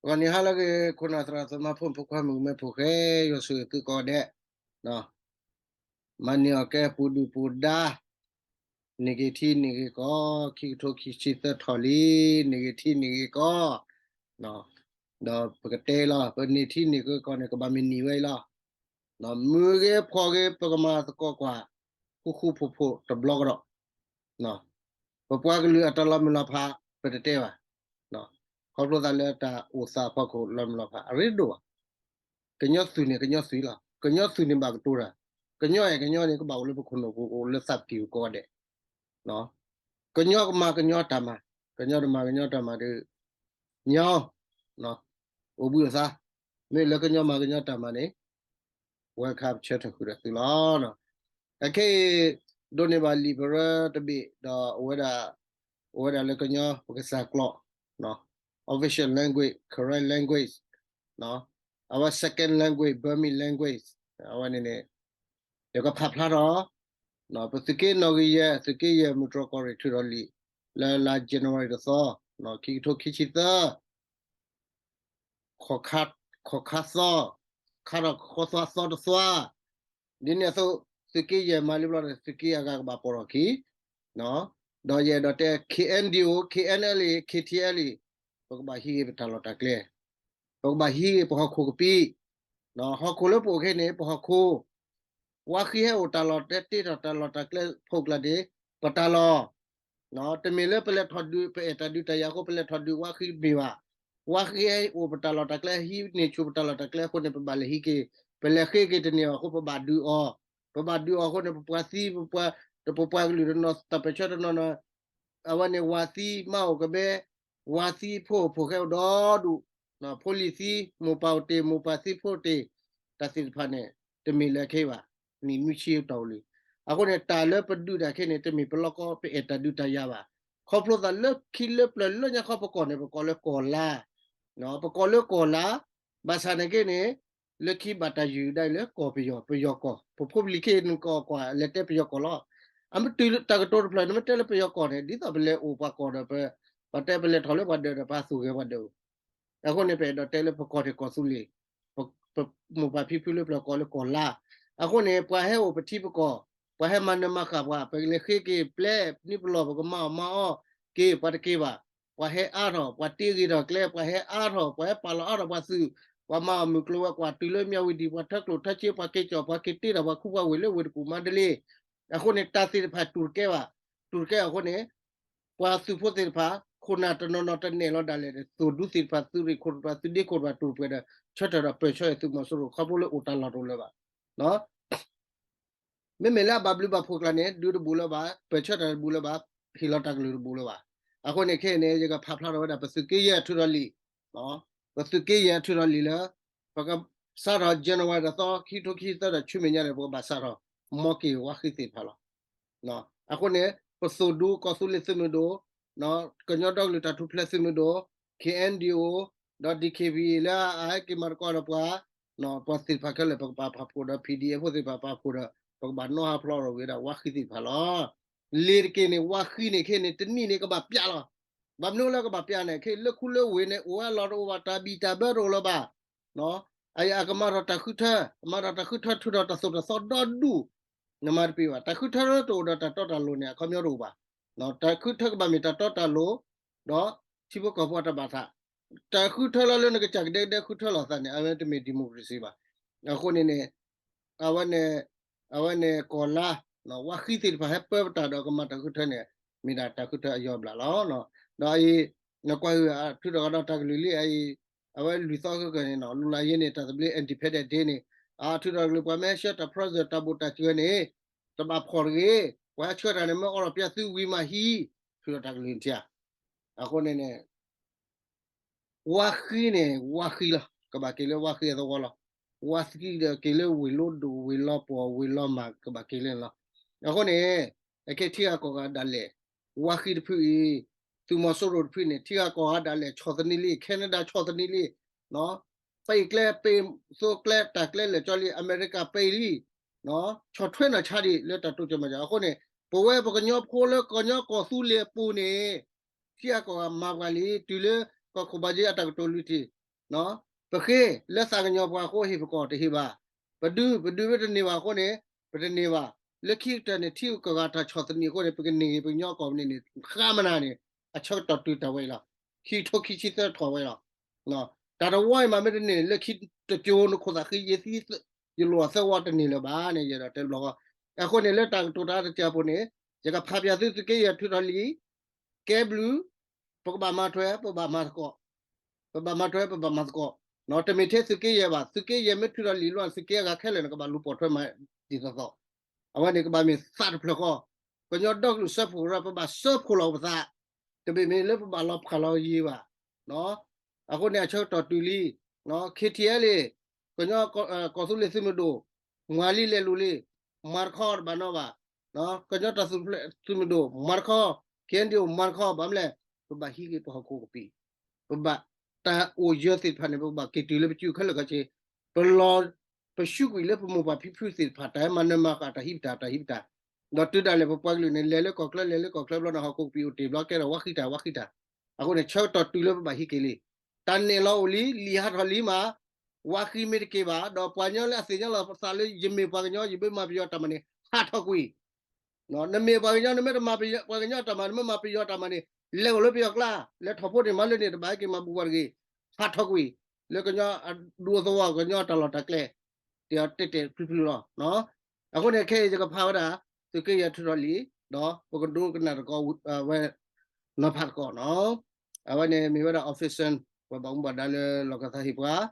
ဂီၤနံၤဟါလၢအဂ့ၤ ခိၣ်နၢ်သရၣ်သမါ ဖိမုၣ်ဖိခွါ မုၣ်ကမဲဖိဃဲ ယွၤဆိၣ်ဂ့ၤသုကိးဂၤဒဲး, မၤန့ၢ်အီၣ်ကဲပူၤဒုၣ်ပူၤဒါ, န့ၢ်ဂ့ၤထံန့ၢ်ဂ့ၤကီၢ် ခံကထိခံဆံသၢထီၣ်လံ, န့ၢ်ဂ့ၤထံန့ၢ်ဂ့ၤကီၢ်, ဒီးပကတဲလီၤ ပန့ၢ်ထံန့ၢ်ဂ့ၤကီၢ်န့ၣ် ကဘၣ်မ့ၢ်နံၤဝဲအံၤလီၤ. မုာ်ဂ့ၤဖှီၣ်ဂ့ၤ ပကမၤသကိးကွၢ် ဃူဃူဖိးဖိးတဘျီကဒီး, ပပှၤကလုာ်အတၢ်လီၤမုၢ်လီၤဖး ပတတဲဘၣ်, ခီဖျိသးလၢတၢ်အိၣ်သးအဖီခိၣ် လီၤမုၢ်လီၤဖးအရ့ဒိၣ်ဘၣ်. ကညီသုးန့ၣ် ကညီသုးလီၤ, ကညီသုးန့ၣ်ဘၣ်ကတိၤတၢ်, ကညီအဲၣ်ကညီန့ၣ် ကဘၣ်အိၣ်လၢပခိၣ်နူာ်ပူၤ ကအိၣ်လၢသးပကံၢ်ပူၤကိးဂၤဒဲး, ကညီကမၤကညီတၢ်မၤ, ကညီတမၤကညီတၢ်မၤဒီး ညီ, အိၣ်ဘှံးအိၣ်သါ, မ့ၢ်လၢကညီမၤကညီတၢ်မၤန့ၣ် ဝဲခါပဆၢထၢၣ်ဃုာ်ဒီးသုလီၤ. အခဲအံၤ ဒိးန့ၢ်ဘၣ်လံာ်ပရၢတဘ့ၣ်ဒီး အဝဲဒၣ်, အဝဲဒၣ်လၢကညီပကစၢ်ကျိာ်, official language, Karen language, အဝဲ second language, Burmese language, အဝဲန့ၣ်န့ၣ် ယကဖးဖျါထီၣ် ပသုးက့နီၣ်ဂံၢ်ယဲၢ် သုးက့ယဲၢ် မုၢ်တြီၢ်ကီၢ်ရ့ၣ် ထုးထီၣ်လံာ် လၢလါ January တသီ, ခံကထိခံဆံသၢ, ခီၣ်ခါသီ, ခါထီၣ်ဃီသွါသီတသွါ, ဒ်န့ၣ်အသိး သုးက့ယဲၢ်မၤလံဘျီဒီး သုးက့အဂၤကဘၣ်ပိာ်ထီၣ်ခံ, ဒီးယအဲၣ်ဒိးတဲ KNDO, KNLA, KTLA, ပကဘၣ်ဟံးဂ့ၤပတၢ်လီၢ်တၢ်ကျဲ, ပကဘၣ်ဟံးဂ့ၤပဟီၣ်ခိၣ်ကပံာ်, ဟီၣ်ခိၣ်လၢပအိၣ်ခဲအံၤန့ၣ် ပဟီၣ်ခိၣ်, ဝါဃံဟဲအိၣ်တၢ်လီၢ်တၢ်ကျဲ တ့ထီၣ်တၢ်လီၢ်တၢ်ကျဲဖိကျါန့ၣ် ပတၢ်လီၢ်, တမ့ၢ်လၢပလဲၤထီၣ်ဒုး ပအဲၣ်တၢ်ဒုးတၢ်ယၤအဃိ ပလဲၤထီၣ်ဒုးဝါဃံတမ့ၢ်ဘၣ်. ဝါဃံဟဲအိၣ်ပတၢ်လီၢ်တၢ်ကျဲ ဟံးန့ၢ်ဆူၣ်ပတၢ်လီၢ်တၢ်ကျဲအဃိန့ၣ် ပဘၣ်လဲၤဟံးက့ၤ, ပလဲၤဃ့က့ၤတန့ၢ်ဘၣ်အဃိ ပဘၣ်ဒုးအီၤ, ပဘၣ်ဒုးအီၤအဃိန့ၣ် ပပှၤသံ, ပပှၤကလုာ်တနီၤ တၢ်ပၢၢ်ဆၢတနီၤနီၤ, အဝဲန့ၣ် ဝၤသံမါအိၣ်ကဘဲ, ဝၤသံဖိအိၣ်ဖိၣ်ဃဲအိၣ်ဒီဒူၣ်, ဖိလံၤသံ, မိၢ်ပၢ်အိၣ်တ့ၢ် မိၢ်ပၢ်သံဖိအိၣ်တ့ၢ်, တၢ်သ့ၣ်တဖၣ်န့ၣ် တမ့ၢ်လၢခဲအံၤဘၣ်, နံၣ်နွံဆံတီၢ်လံ. အဃိန့ၣ် တၢ်လၢပဒုးတၢ်ခဲအံၤန့ၣ် တမ့ၢ်ပလီၢ်ကီ ပအဲၣ်တၢ်ဒုးတၢ်ယၤဘၣ်. ခီဖျိသးလၢခံလၢပျၢၤလၢညါခီ ပကိးန့ၣ် ပကိးလၢကီၢ်လါ, ပကိးလၢကီၢ်လါ, ဘၣ်ဆၣ်န့ၣ်က့န့ၣ် လၢခံဘၣ်တၢ်ယုၢ်ဒၣ်လၢကီၢ်ပယီၤ, ပယီၤကီၢ်, ပဖိပလံၤခဲအံၤန့ၣ် ကီၢ်ကွၢ် လဲၤတဲပယီၤကီၢ်လီၤ. အမ့ၢ်တုၤတၢ်ကတိၤတဖျၢၣ် နမ့ၢ်တဲလၢပယီၤကီၢ်န့ၣ် ဒ်သိးပလဲၤအိၣ်ပှၤကီၢ်ဒီး ပ, ပှၤတဲပလဲၤထီၣ်လၢပှၤဒၢးဒီး ပှၤသူၣ်ဂဲၤပှၤဒၢး, အဃိန့ၣ် ပအဲၣ်ဒိးတဲလၢပကီၢ်န့ၣ်ကီၢ်သူလ့ၤ, ပမိၢ်ပၢ်ဖံဖုလၢပျၢၤကိးလၢကီၢ်လါ, အဃိန့ၣ် ပှၤဟဲအိၣ်ပထံပကီၢ်, ပှၤဟဲမၤနၢၤမၤဃၣ်ပှၤ, ပလဲၤဃ့က့ၤပျဲ နံၣ်ပလီၢ် ပကမၤအီၣ်မၤအီက့ၤ ပှၤတက့ၤဘၣ်. ပှၤဟဲအါထီၣ်, ပှၤတ့ဂ့ၤထီၣ်ကျဲ, ပှၤဟဲအါထီၣ်, ပှၤဟဲပာ်လီၤအါထီၣ်ပှၤသုး, ပှၤမၤအီၣ်မုၢ်ကျိၤဝဲၤကွာ် တုၤလၢမၠၣ်ဝတံၣ်, ပှၤထၢကျိၣ်ထၢစ့, ပှၤက့ၤကီၣ်, ပှၤက့ၤတ့ထီၣ်ပှၤခူပှၤဝ့ၢ်လၢဝ့ၢ်တကူၣ်မါဒလ့, အဃိန့ၣ် တၢ်သ့ၣ်တဖၣ်တူၢ်တကဲဘၣ်, တူၢ်တကဲအဃိန့ၣ် ပှၤသုးဖိသ့ၣ်တဖၣ် ခိၣ်နၢ်တနီၤနီၤတနဲၣ်လီၤဒၣ်လဲာ် သိၣ်ဒူသ့ၣ်တဖၣ် သုးရ့ၣ်ခိၣ်တဖၣ် သုးဒ့ခိၣ်တဖၣ် တူၢ်တပှဲၤဒီး ဆၢထၢၣ်ဒီးပၢၢ်ဆၢသုးမီၤစိရိၤ ခီဖျိလၢအိၣ်တၢ်လီၢ်တအိၣ်လၢၤဘၣ်. မ့မ့ၢ်လၢအဘၣ်ဘျုးဘၣ်ဖှိၣ်ကျါန့ၣ် ဒုးတဘူးလၢၤဘၣ်, ပၢၢ်ဆၢတၢ်တဘူးလၢၤဘၣ်, ဟ့ၣ်လီၤတၢ်ကလုၢ်တဘူးလၢၤဘၣ်. အဃိန့ၣ်ခဲအံၤန့ၣ် ယကဖးဖျါထီၣ်ဝဲဒၣ် ပသုးက့ယဲၢ်အထုးထီၣ်လံာ်, ပသုးက့ယဲၢ်အထုးထီၣ်လံာ်လၢ ပကစးထီၣ် January တသီ ခံကထိခံဆံသၢဒီး ဆူမဲာ်ညါန့ၣ် ပကဘၣ်စးထီၣ် မီက့ၤဝါဃံသ့ၣ်တဖၣ်လီၤ. အဃိန့ၣ် ပသိၣ်ဒူကီၢ်သူလ့ၤသုးမုၢ်ဒိၣ်, ကညီဒီကလုာ်တၢ်ထူၣ်ဖျဲးသုးမုၢ်ဒိၣ်, K N D O ဒီး D K B A လၢအဟဲက့ၤမၤသကိးဒီးပှၤ, ပှၤသ့ၣ်တဖၣ်ခဲလၢာ် ပကပာ်ဖှိၣ်ဒီး P D F ဖိသ့ၣ်တဖၣ်ပာ်ဖှိၣ်ဒီး ပကဘၣ်နီဟးဖျိးထီၣ်ဝဲဒၣ်ဝါဃံသ့ၣ်တဖၣ်လီၤ. လ့ၤတက့ၢ်န့ၣ် ဝါဃံန့ၣ် ခဲအံၤန့ၣ် တနံၣ်န့ၣ် ကဘၣ်ပျးလီၤ. ဘၣ်မနုၤလၢကဘၣ်ပျးန့ၣ် ခဲအံၤလၢခူလၢဝ့ၢ်န့ၣ် အိၣ်ဝဲအလီၢ်တအိၣ်ဘၣ် တၢ်ဘံၣ်တၢ်ဘၢတအိၣ်လၢၤဘၣ်. အကမၤထီၣ်တၢ်ဃုထၢ, မၤထီၣ်တၢ်ဃုထၢ ထုးထီၣ်တၢ်သိၣ်တၢ်သီဒီဒူၣ်, နမၤတပ့ၤဘၣ်. တၢ်ဃုထၢလၢတအိၣ်ဒီးတၢ်တီတၢ်လိၤန့ၣ် အခီပညီတအိၣ်ဘၣ်. တၢ်ဃုထၢကဘၣ်မ့ၢ်တၢ်တီတၢ်လိၤ, ဒီးထံဖိကီၢ်ဖိအတၢ်ဘၣ်သး, တၢ်ဃုထၢလီၤလၢနကစၢ်ကဒဲကဒဲဃုထၢလီၤသးန့ၣ် အဝဲတမ့ၢ် democracy ဘၣ်. အဃိန့ၣ်န့ၣ် အဝဲန့ၣ်, အဝဲန့ၣ်ကီၢ်လါ, ဝါဃံသ့ၣ်တဖၣ်ဟဲပၢပတၢ်ဒီးကမၤတၢ်ဃုထၢန့ၣ် မ့ၢ်ဒၣ်တၢ်ဃုထၢအယီၤဘျၣ်လီၤ. ဒီးအံၤ နကွၢ်ဟုၣ်အထုးထီၣ်ကဒီးတၢ်ကလုၢ်လံအံၤ, အဝဲလွံၢ်သီဃၢၤဃၢၤန့ၣ်နီၤ လူလါယဲန့ၣ် တၢ်သဘျ့ Independence Day န့ၣ်, အထုးထီၣ်ကလုၢ်ပှၤမ့ၢ်ဟဲဆှၢတၢ် present တၢ်ဘိၣ်တၢ်စှၤန့ၣ် တဘၣ်ဖီၣ်တဂ့ၤ, ပှၤဟဲဆှၢတၢ်န့ၣ် မ့ၢ်အိးထီၣ်ပၠးသုဝံၤမးဟံး, ထုးထီၣ်တၢ်ကလုၢ်ထံဧါ. အဃိန့ၣ်န့ၣ် ဝါဃံန့ၣ် ဝါဃံလီၤ, ကဘၣ်က့ၤလၢဝါဃံအသဝီလီၤ. ဝါဃံဒီးက့ၤလၢဝ့ၢ်လိဒိၣ် ဝ့ၢ်လီၤပှီၢ် ဝ့ၢ်လီၤမၢ် ကဘၣ်က့ၤလၢန့ၣ်လီၤ. အဃိန့ၣ် အခဲထံဂၤကီၢ်ဂၤဒၣ်လဲာ်, ဝါဃံတဖုအံၤ, သုးမီၤစိရိၤတဖုန့ၣ် ထံဂၤကီၢ်ဂၤဒၣ်လဲာ် ဆီၣ်သနံးလံ, Canada ဆီၣ်သနံးလံ, ပ့ၤကျဲ ပ့ၤသိကျဲ တၢ်ကျဲလဲၤကၠီလံ, အမဲရကၤပ့ၤလံ, ဆီၣ်ထွဲနီၢ်ဆါဒံးလၢတၢ်တိစၢၤမၤစၢၤ. အဃိန့ၣ် ပဝဲပကညီဖိလၢကညီကီၢ်သူလ့ၤအပူၤန့ၣ် ထံဂၤကီၢ်ဂၤမၤပှၤလံ, တုၤလၢကီၢ်ခိၣ်ဘးက့အတၢ်ကတိၤလွံၢ်ထံၣ် ပဃ့လၢသးကညီၤပှၤအဃိဟ့ၣ်ပကီၢ်တဟ့ၣ်ဘၣ်, ပဒုး ပဒုးမ့ၢ်တန့ၢ်ဘၣ်အဃိန့ၣ် ပတန့ၢ်ဘၣ်, လၢခံကတၢၢ်န့ၣ် ထံကဂၤတၢ်ဆီၣ်သနံးအဃိန့ၣ် ပကန့ၢ်ဂ့ၤပကညီကီၢ်မ့ၢ်န့ၣ်န့ၣ် ဃါမနၤန့ၣ် အဆၢကတီၢ်တုၤတၢ်ဝဲအံၤလီၤ. ခံကထိခံဆံသၢထီၣ်ဝဲလီၤ. တၢ်တဝီအံၤမးမ့ၢ်တန့ၢ်န့ၣ် လၢခံတကၠိနခိၣ်သးဃံ ယသံ ယလိာ်အသၢဝီတန့ၢ်လၢၤဘၣ်န့ၣ် ယအဲၣ်ဒိးတဲဘျီဃီ. အဃိန့ၣ် လၢတၢ်ကတိၤတၢ်တစဲးအပူၤန့ၣ် ယကဖးပၠးသုသုးက့ယဲၢ်ထုးထီၣ်လံာ် ကဲဘျုး, ပကဘၣ်မၤထွဲ ပဘၣ်မၤသကိး, ပဘၣ်မၤထွဲ ပဘၣ်မၤသကိး, တမ့ၢ်ထဲသုးက့ယဲၢ်ဘၣ်, သုးက့ယဲၢ်မ့ၢ်ထုးထီၣ်လံာ်လီၤ သုးက့အဂၤခဲလၢာ်န့ၣ် ကဘၣ်လူၤပိာ်ထွဲမၤဒ်သိးသိး, အဝဲန့ၣ်ကဘၣ်မ့ၢ်သးတဖျၢၣ်ဃီ, ကညီဒီကလုာ်စၢဖှိၣ်ကရၢ ပဘၣ်စၢဖှိၣ်လီၤပသး, တမ့ၢ်မ့ၢ်လၢပဘၣ်လီၤဖးလီၤယံၤဘၣ် အဃိန့ၣ် အဆၢကတီၢ်တုၤလံ, ခ့ထံအဲလ့ၣ်, ကညီ ကီၢ်သူလ့ၤသုးမုၢ်ဒိၣ်, မၤလံလဲၤလူၤလံ, မၤတခီတဘၣ်နီဘၣ်, ကညီတၢ်သုးမုၢ်ဒိၣ် မၤတခီ, ခ့ၣ်အဲၣ်ယူၣ် မၤတခီ ဘၣ်မနုၤလဲၣ်, ပဘၣ်ဟံးက့ၤပဟီၣ်ခိၣ်ကပံာ်, ပဘၣ်တၢ်အိၣ်ယၢၤသ့ၣ်တဖၣ်န့ၣ် ပကဘၣ်က့ၤတုၤလၢပစုခဲလၢာ်ခဲဆ့, ပလီၤ ပဆူးကွံာ်လၢပမိၢ်ပၢ်ဖံဖုသ့ၣ်တဖၣ် တၢ်မၤနၢၤမၤဃၣ်တၢ်ဟံးပတၢ် တၢ်ဟံးပတၢ်, ဒီးတုၤဒၣ်လဲာ်ပပှၤကလုာ်န့ၣ် လဲၤလၢကီၢ်ချၢလဲၤလၢကီၢ်ချၢဘျီန့ၣ် ဟီၣ်ခိၣ်ကပံာ်အိၣ်တ့ၢ်ဘျီကဲဒီးဝါဃံတၢ်ဝါဃံတၢ်, အဃိန့ၣ် ဆၢကတီၢ်တုၤလၢပဘၣ်ဟံးက့ၤလံ, တၢ်နဲၣ်လီၤအိၣ်လံ လံာ်ဟးထီၣ်လံမး, ဝါဃံမ့ၢ်တက့ၤဘၣ် ဒီးပှၤကညီလၢအသ့ၣ်ညါလီၤပသးလၢယမ့ၢ်ပှၤကညီ ယမ့ၢ်မၤပယီၤတၢ်မၤန့ၣ် ဟးထီၣ်ကွံာ် နမ့ၢ်ပှၤကညီ နမ့ၢ်တမၤပယီၤ ပှၤကညီတၢ်မၤ နမ့ၢ်မၤပယီၤတၢ်မၤန့ၣ် လဲၤအိၣ်လၢပယီၤကျါ လဲၤထီၣ်ဖိန့ၣ် မၤလၢန့ၣ် တဘၣ်ဟဲက့ၤမၤဘူးပှၤတဂ့ၤ, ဟးထီၣ်ကွံာ် လၢကညီအဒူသဝီ ကညီတၢ်လီၢ်တၢ်ကျဲ တဲအီၤတဲာ်တဲာ်ဖျုးဖျုးလီၤ. အဃိန့ၣ် ခဲအံၤယကဖးဝဲဒၣ် သုးက့ယဲၢ်ထုးထီၣ်လံာ် ဒီးပကဒိကနၣ်သကိးဝဲ နီၤဖးသကိးနီၤ. အဝဲန့ၣ်မ့ၢ်ဝဲဒၣ် official ပှၤဘၣ်မူဘၣ်ဒါလၢလီၢ်ကသးဟ့ၣ်ပှၤ,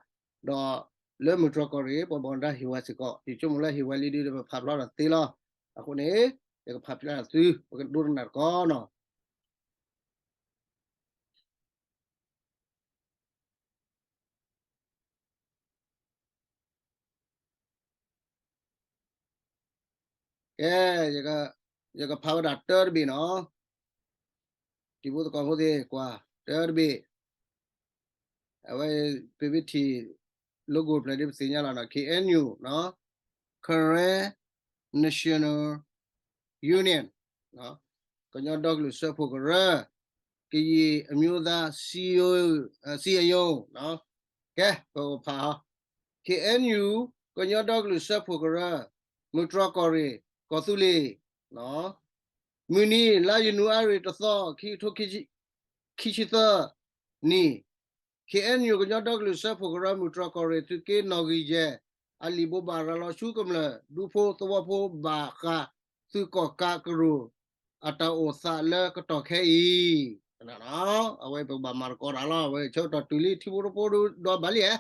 ဒီးလၢမုၢ်တြီၢ်ကီၢ်ရ့ၣ် ပှၤဘၣ်မူဘၣ်ဒါဟ့ၣ်ဝဲစ့ၢ်ကီး, ယဆိကမိၣ်လၢဟ့ၣ်ဝဲလံဒီး ပဖးဖျါထီၣ်သ့လီၤ. အဃိန့ၣ် ယကဖးဖျါထီၣ်သု ပကဒိကနၣ်သကိးနီၤ. ကဲ, ယကဖးဝဲဒၣ်တၢတဘ့ၣ်နီၤ, တံၤဖိသကိးဖိသ့ၣ်ကွၢ်, တၢတဘ့ၣ်, အဝဲ ပမ့ၢ်ထံၣ် logo ဖျၢၣ်ဒ်ပသ့ၣ်ညါလီၤနီၤ, KNU, Karen National Union, ကညီဒီကလုာ်စၢဖှိၣ်ကရၢ, ကရင်အမျိုးသားစည်းရုံး, ကဲ ပကဖးအီၤ, KNU ကညီဒီကလုာ်စၢဖှိၣ်ကရၢ, မုၢ်တြီၢ်ကီၢ်ရ့ၣ် ကီၢ်သူလ့ၤ, မုၢ်နံၤ လါယနူၤအါရံၤတသီ ခံကထိခံဆံသၢနံၣ်, KNU ကညီဒီကလုာ်စၢဖှိၣ်ကရၢ မုၢ်တြီၢ်ကီၢ်ရ့ၣ် သုးက့နီၣ်ဂံၢ်ယဲၢ် အလံာ်ဘိးဘၣ်ရၤလီၤဆူကမျၢၢ် ဒူဖိသဝီဖိဘၣ်ဃး သုးကီၣ်ကးကရူၢ် အတၢ်အိၣ်သးလၢကတီၢ်ခဲအံၤ, အဝဲပကဘၣ်မၤသကိးတၢ်လီၤ. အဝဲဆၢကတီၢ်တုၤလံ ထံဖိတဖိဒီးဘၣ်လံဧါ,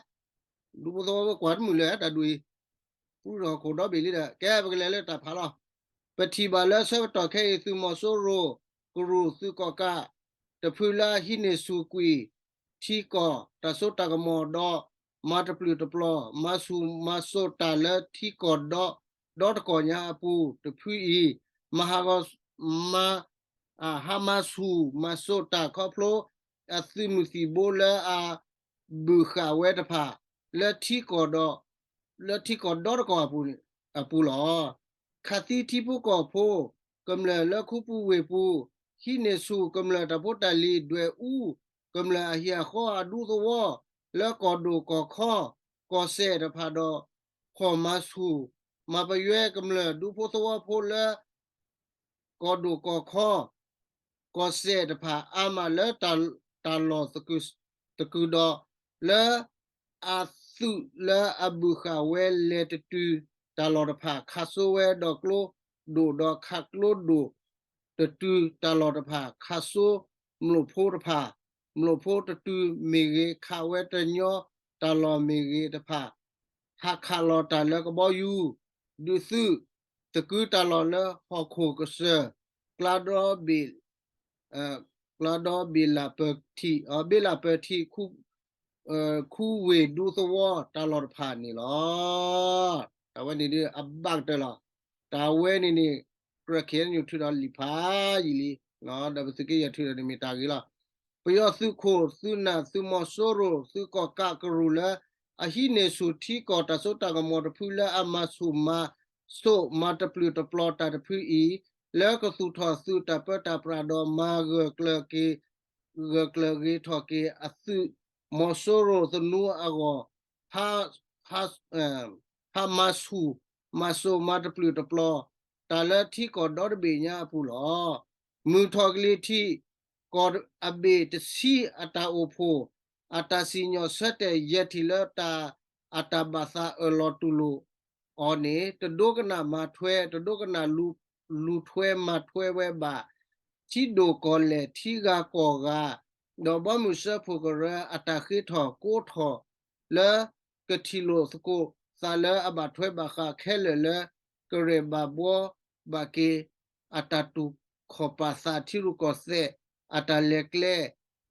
ဒူဖိသဝီဖိကွၢ်တမုာ်လၢၤဧါ တၢ်ဒုးအံၤ, ပူထီၣ်ခိၣ်ဒီဘ့ၣ်လံဒီး ကဲ ပကလဲၤလၢတၢ်ဖးလီၤ. ပထံၣ်ဘၣ်လၢဆၢကတီၢ်ခဲအံၤ သုးမီၤစိရိၤကရူၢ်သုးကီၣ်ကးတဖုလၢအဟံးန့ၢ်ဆူၣ်ကွံာ် ထံကီၢ်တၢ်စိတၢ်ကမီၤဒီး မၤတပျုာ်တပျီၤ မၤဆူၣ်မၤစိးတၢ်လၢထံကီၢ်ဒီ ဒီတကီၢ်ညါအပူၤတဖုအံၤ, မၤဟးဂီၤ မၤ ဟးမၤဆူၣ်မၤစိးတၢ်ခီဖျိ အသုးမုၢ်သံၣ်ဘိလၢအဘုၣ်ဃာ်ဝဲတဖၣ် လၢထံကီၢ်ဒီ လၢထံကီၢ်ဒီတကီၢ်အပူၤလီၤ. ခးသံထံဖိကီၢ်ဖိကမျၢၢ်လၢခူပူၤဝ့ၢ်ပူၤ, ဟံးန့ၢ်ဆူၣ်ကမျၢၢ်တၢ်ဖိတၢ်လံၤ ဒွဲၣ်အူကမျၢၢ်အဟံၣ်အဃီအဒူသဝီ လၢကီၢ်ဒိၣ်ကီၢ်ခီ ကီၢ်စဲၣ်တဖၣ်ဒီး ဖီၣ်မၤဆူၣ် မၤပယွဲကမျၢၢ်ဒူဖိသဝီဖိလၢ ကီၢ်ဒိၣ်ကီၢ်ခီ ကီၢ်စဲၣ်တဖၣ်အါမးလၢတၢ်လီၢ်သကုၤဒီး လၢအသုးလၢအဘုၣ်ဃာ်ဝဲလဲၤတတုၤတၢ်လီၢ်တဖၣ် ခးစိဝဲဒီးကျိဒိၣ်ဒီးခးကျိဒိၣ်တတုၤတၢ်လီၢ်တဖၣ် ခးစိမျိာ်ဖိတဖၣ် မျိာ်ဖိတတုၤမ့ၢ်ဂ့ၤ ခးဝဲတညီတၢ်လီၢ်မ့ၢ်ဂ့ၤတဖၣ် ဟးခးလီၤတၢ်လၢကဘီယူၤ ဒုးသုး သကုၤတၢ်လီၢ်လၢဟီၣ်ခိၣ်ကစၢၢ် ကျါဒီဘ့ၣ် ကျါဒီဘ့ၣ်လၢပၢၢ်ထံး ဘ့ၣ်လၢပၢၢ်ထံး ခူဝ့ၢ်ဒူသဝီတၢ်လီၢ်တဖၣ်န့ၣ်လီၤ. တၢ်ဝဲန့ၣ်ဒ်အဘၣ်ကတၢၢ်လီၤ. တၢ်ဝဲန့ၣ်န့ၣ် ကြၢး KNU ထုးထီၣ်လံာ်ဖးယံာ်လံ ဒီးပသုးက့ယဲၢ်ထုးထီၣ်န့ၣ်မ့ၢ်တၢ်ဂ့ၤလီၤ. ပယီၤသုးခိၣ်သုးနၢ်သုးမီၤစိရိၤ သုးကီၣ်ကးကရူၢ်လၢ အဟံးန့ၢ်ဆူၣ်ထံကီၢ်တၢ်စိတၢ်ကမီၤတဖုလၢအမၤဆူၣ်မၤစိးမၤတပျုာ်တပျီၤတၢ်တဖုအံၤ လၢကသူၣ်ထီၣ်သုးတၢ်ပၢတၢ်ပြးဒီးမၤဂၢၢ်ကျၢၤက့ၤ ဂၢၢ်ကျၢၤဂ့ၤထီၣ်က့ၤအသုး မီၤစိရိၤသနူအဂီၢ် ဟး ဟး ဟးမၤဆူၣ်မၤစိးမၤတပျုာ်တပျီၤ တၢ်လၢထံကီၢ်ဒီတဘ့ၣ်ညါအပူၤလီၤ. မုၢ်ထီၣ်ကလံၤထံး ကီၢ်အဘ့ၣ်တဆံအတၢ်အိၣ်ဖှိၣ် အတၢ်စံၣ်ညီၣ်ဆၢတဲာ်ယဲၢ်ထံၣ်လၢတၢ် အတၢ်ဘၣ်သးအၢၣ်လီၤတူၢ်လိာ်အီၤန့ၣ် တဒိကနၣ်မၤထွဲ တဒိကနၣ်လူၤထွဲမၤထွဲဝဲဘၣ် ထံဒိၣ်ကီၢ်လဲၢ်ထံဂၤကီၢ်ဂၤ ဒီးဘီမုၢ်စၢဖှိၣ်ကရၢအတၢ်ဃ့ထီၣ်ကိးထီၣ်လၢ ကထံၣ်လိာ်သကိးသးလၢအဘၣ်ထွဲဘၣ်ဃးခဲလၢာ်လၢ ကရဲၣ်ဘၣ်ဘှီဘၣ်က့ၤ အတၢ်တူၢ်ခီၣ်ပာ်သးထံရူၢ်ကီၢ်သဲး အတၢ်လဲၤကျဲ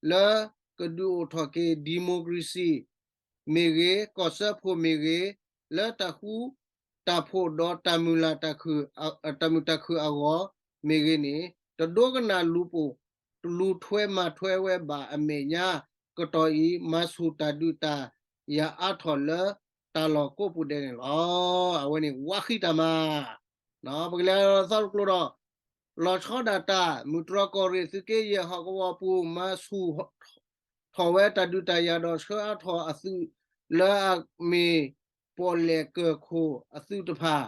လၢကဒုးအိၣ်ထီၣ်က့ၤ democracy မ့ၢ်ဂ့ၤ ကီၢ်စၢဖှိၣ်မ့ၢ်ဂ့ၤ လၢတၢ်ဃူ တၢ်ဖိးဒီးတၢ်မုၢ်လၢ် တၢ်မုာ်တၢ်ခုၣ်အဂီၢ်မ့ၢ်ဂ့ၤန့ၣ် တဒိကနၣ်လူၤပိာ် လူၤထွဲမၤထွဲဝဲဘၣ်အမဲာ်ညါ ကတီၢ်အံၤ မၤဆူၣ်တၢ်ဒုးတၢ်ယၤအါထီၣ်လၢတၢ်လီၢ်ကိးပူၤဒဲးန့ၣ်လီၤ. အဝဲန့ၣ် ဝါဃံတၢ်မၤ ပကလဲၤသီတကျိၤဒီး လီၤဆီဒၣ်တၢ် မုၢ်တြီၢ်ကီၢ်ရ့ၣ်သုးက့ယဲၢ်ဟီၣ်ကဝီၤပူၤ မၤဆူၣ်ထီၣ်ဝဲတၢ်ဒုးတၢ်ယၤဒီးဆှၢအါထီၣ်အသုး လၢအမ့ၢ်ပီၣ်လဲၣ်ကၢၢ်ခိၣ်အသုးတဖၣ်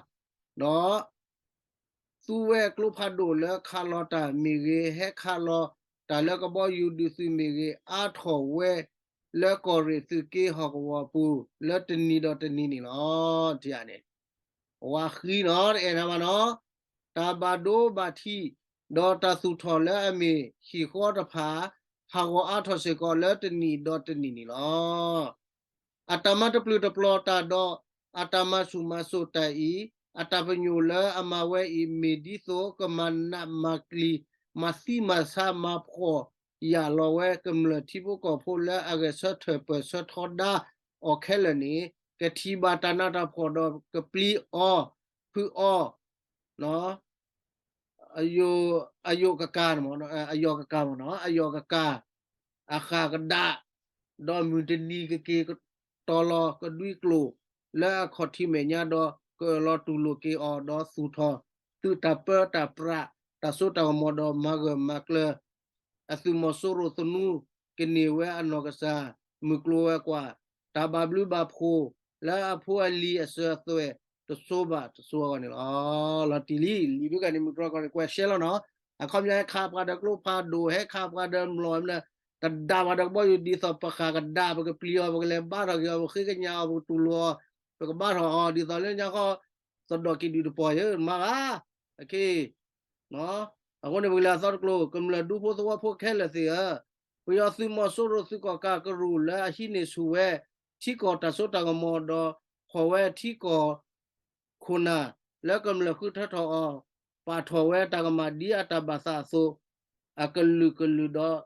ဒီး သူဝဲကျိဖးဒိၣ်လၢခးလီၤတၢ်မ့ၢ်ဂ့ၤ ဟဲခးလီၤတၢ်လၢကဘီယူၤဒုးသုးမ့ၢ်ဂ့ၤ အါထီၣ်ဝဲ လၢကီၢ်ရ့ၣ်သုးက့ဟီၣ်ကဝီၤပူၤ လၢတနံၤဒီးတနံၤန့ၣ်လီၤ. န့ၣ် ဝါဃံနီၤ တအဲၣ်နၤဘၣ်နီၤ တၢ်ဘၣ်ဒိဘၣ်ထံး ဒီးတၢ်သူၣ်ထီၣ်လၢအမ့ၢ်ဟံၣ်ဃီတဖၣ် ဟးဂီၤအါထီၣ်စ့ၢ်ကီးလၢတနံၤဒီးတနံၤန့ၣ်လီၤ. အတၢ်မၤတပျုာ်တပျီၤတၢ်ဒီး အတၢ်မၤဆူၣ်မၤစိးတၢ်အံၤ အတၢ်ပညိၣ်လၢအမၤဝဲအံၤ မ့ၢ်ဒ်သိးကမၤနးမၤကျံၤ မၤသံမၤဆါမၤဖှီၣ်ယာ်လီၤဝဲ ကမျၢၢ်ထံဖိကီၢ်ဖိလၢအဂဲၤဆၢထၢၣ်ပၢၢ်ဆၢထီဒါအီၤခဲလၢာ်န့ၣ် ကထံၣ်ဘၣ်တၢ်နးတၢ်ဖှီၣ်ဒီးကပျံၤအီၤ ဖုးအီၤ အယိာ်ကကၤ အယိာ်ကကၤမ့ၢ်နီၤ အယိာ်ကကၤ အဃၣ်ကဒါ ဒီးမုၢ်တနံၤကက့ၤကတီၤလီၤကဒွံကျိာ် လၢအခီၣ်ထံးမဲာ်ညါဒီး ကအၢၣ်လီၤတူၢ်လိာ်က့ၤအီၤ ဒီးသူၣ်ထီၣ်သုးတၢ်ပၢတၢ်ပြး တၢ်စိတၢ်ကမီၤဒီးမၤဂၢၢ်မၤကျၢၤ အသုးမီၤစိရိၤသနူ ကန့ၢ်ဝဲအနီၢ်ကစၢ် မုၢ်ကျိၤဝဲၤကွာ် တၢ်ဘၣ်ဘျုးဘၣ်ဖှိၣ် လၢအဖိအလံၤအစၢၤအသွဲၣ် တစိၤဘၣ်တစိၤအဂီၢ်န့ၣ်လီၤ. လီၤတံၢ်လံ လံာ်ဒုးကန့ၣ် မုၢ်တြီၢ်ကီၢ်ရ့ၣ် ကွဲးရှဲလီၤနီၤ အခီပညီဟဲခးပှၤဒီးကျိဖးဒိၣ် ဟဲခးပှၤဒီးမျိာ် တဒၣ်ဘၣ်ဒီးကဘီယူၤ ဒ်သိးပဃၣ်ကဒါ ပကပျံၤအီၤ ပကလဲၤဘါထီၣ်က့ၤအီၤ ပဃ့ကညးအီၤ ပကတူၢ်လိာ်အီၤ ပကဘါထီၣ်အီၤ ဒ်သိးလၢညါဃီ သဒိၣ်က့ၤဒုၣ်တပီၢ်ယဲမၤဘၣ် အဃိန့ၣ် ပကလဲၤအသီတကျိၤ ကမျၢၢ်ဒူဖိသဝီဖိခဲလၢာ်သ့ၣ်ဧၢ, ပယီၤသုးမီၤစိရိၤသုးကီၣ်ကးကရူၢ်လၢအဟံးန့ၢ်ဆူၣ်ဝဲ ထံကီၢ်တၢ်စိတၢ်ကမီၤဒီး ဖီၣ်ဝဲထံကီၢ်ခိၣ်နၢ် လၢကမျၢၢ်ဃုထၢထီၣ်အီၤ ပာ်ထီၣ်ဝဲတၢ်ကမၣ်ဒ်အတၢ်ဘၣ်သးအသိး အကလုာ်ကလုာ်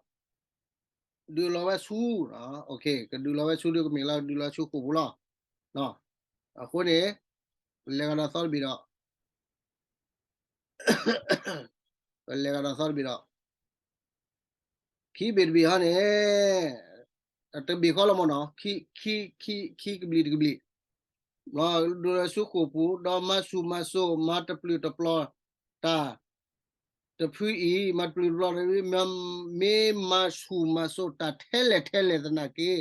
ဒီး ဒုးလီၤဝဲဆူ ကဒုးလီၤဝဲဆူဒုးကမ့ၢ်လၢဒုးလီၤဆူဃိာ်ပူၤလီၤ. အဃိန့ၣ် ပလဲၤကဒီးသီတဘ့ၣ်ဒီး ပလဲၤကဒီးသီတဘ့ၣ်ဒီး ခံဘ့ၣ်တဘ့ၣ်ဟီန့ၣ် တဘ့ၣ်ဃီလီၤမ့ၢ်နီၤ ခံ ခံ ခံ ခံကဘျံးတကဘျံး ဒုးလီၤဆူဃိာ်ပူၤ ဒီးမၤဆူၣ်မၤစိး မၤတပျုာ်တပျီၤတၢ် တဖုအံၤ မၤတပျုာ်တပျီၤတဖု မ့ၢ်မၤဆူၣ်မၤစိးတၢ်ထဲလဲၣ်ထဲလဲၣ်သနာ်က့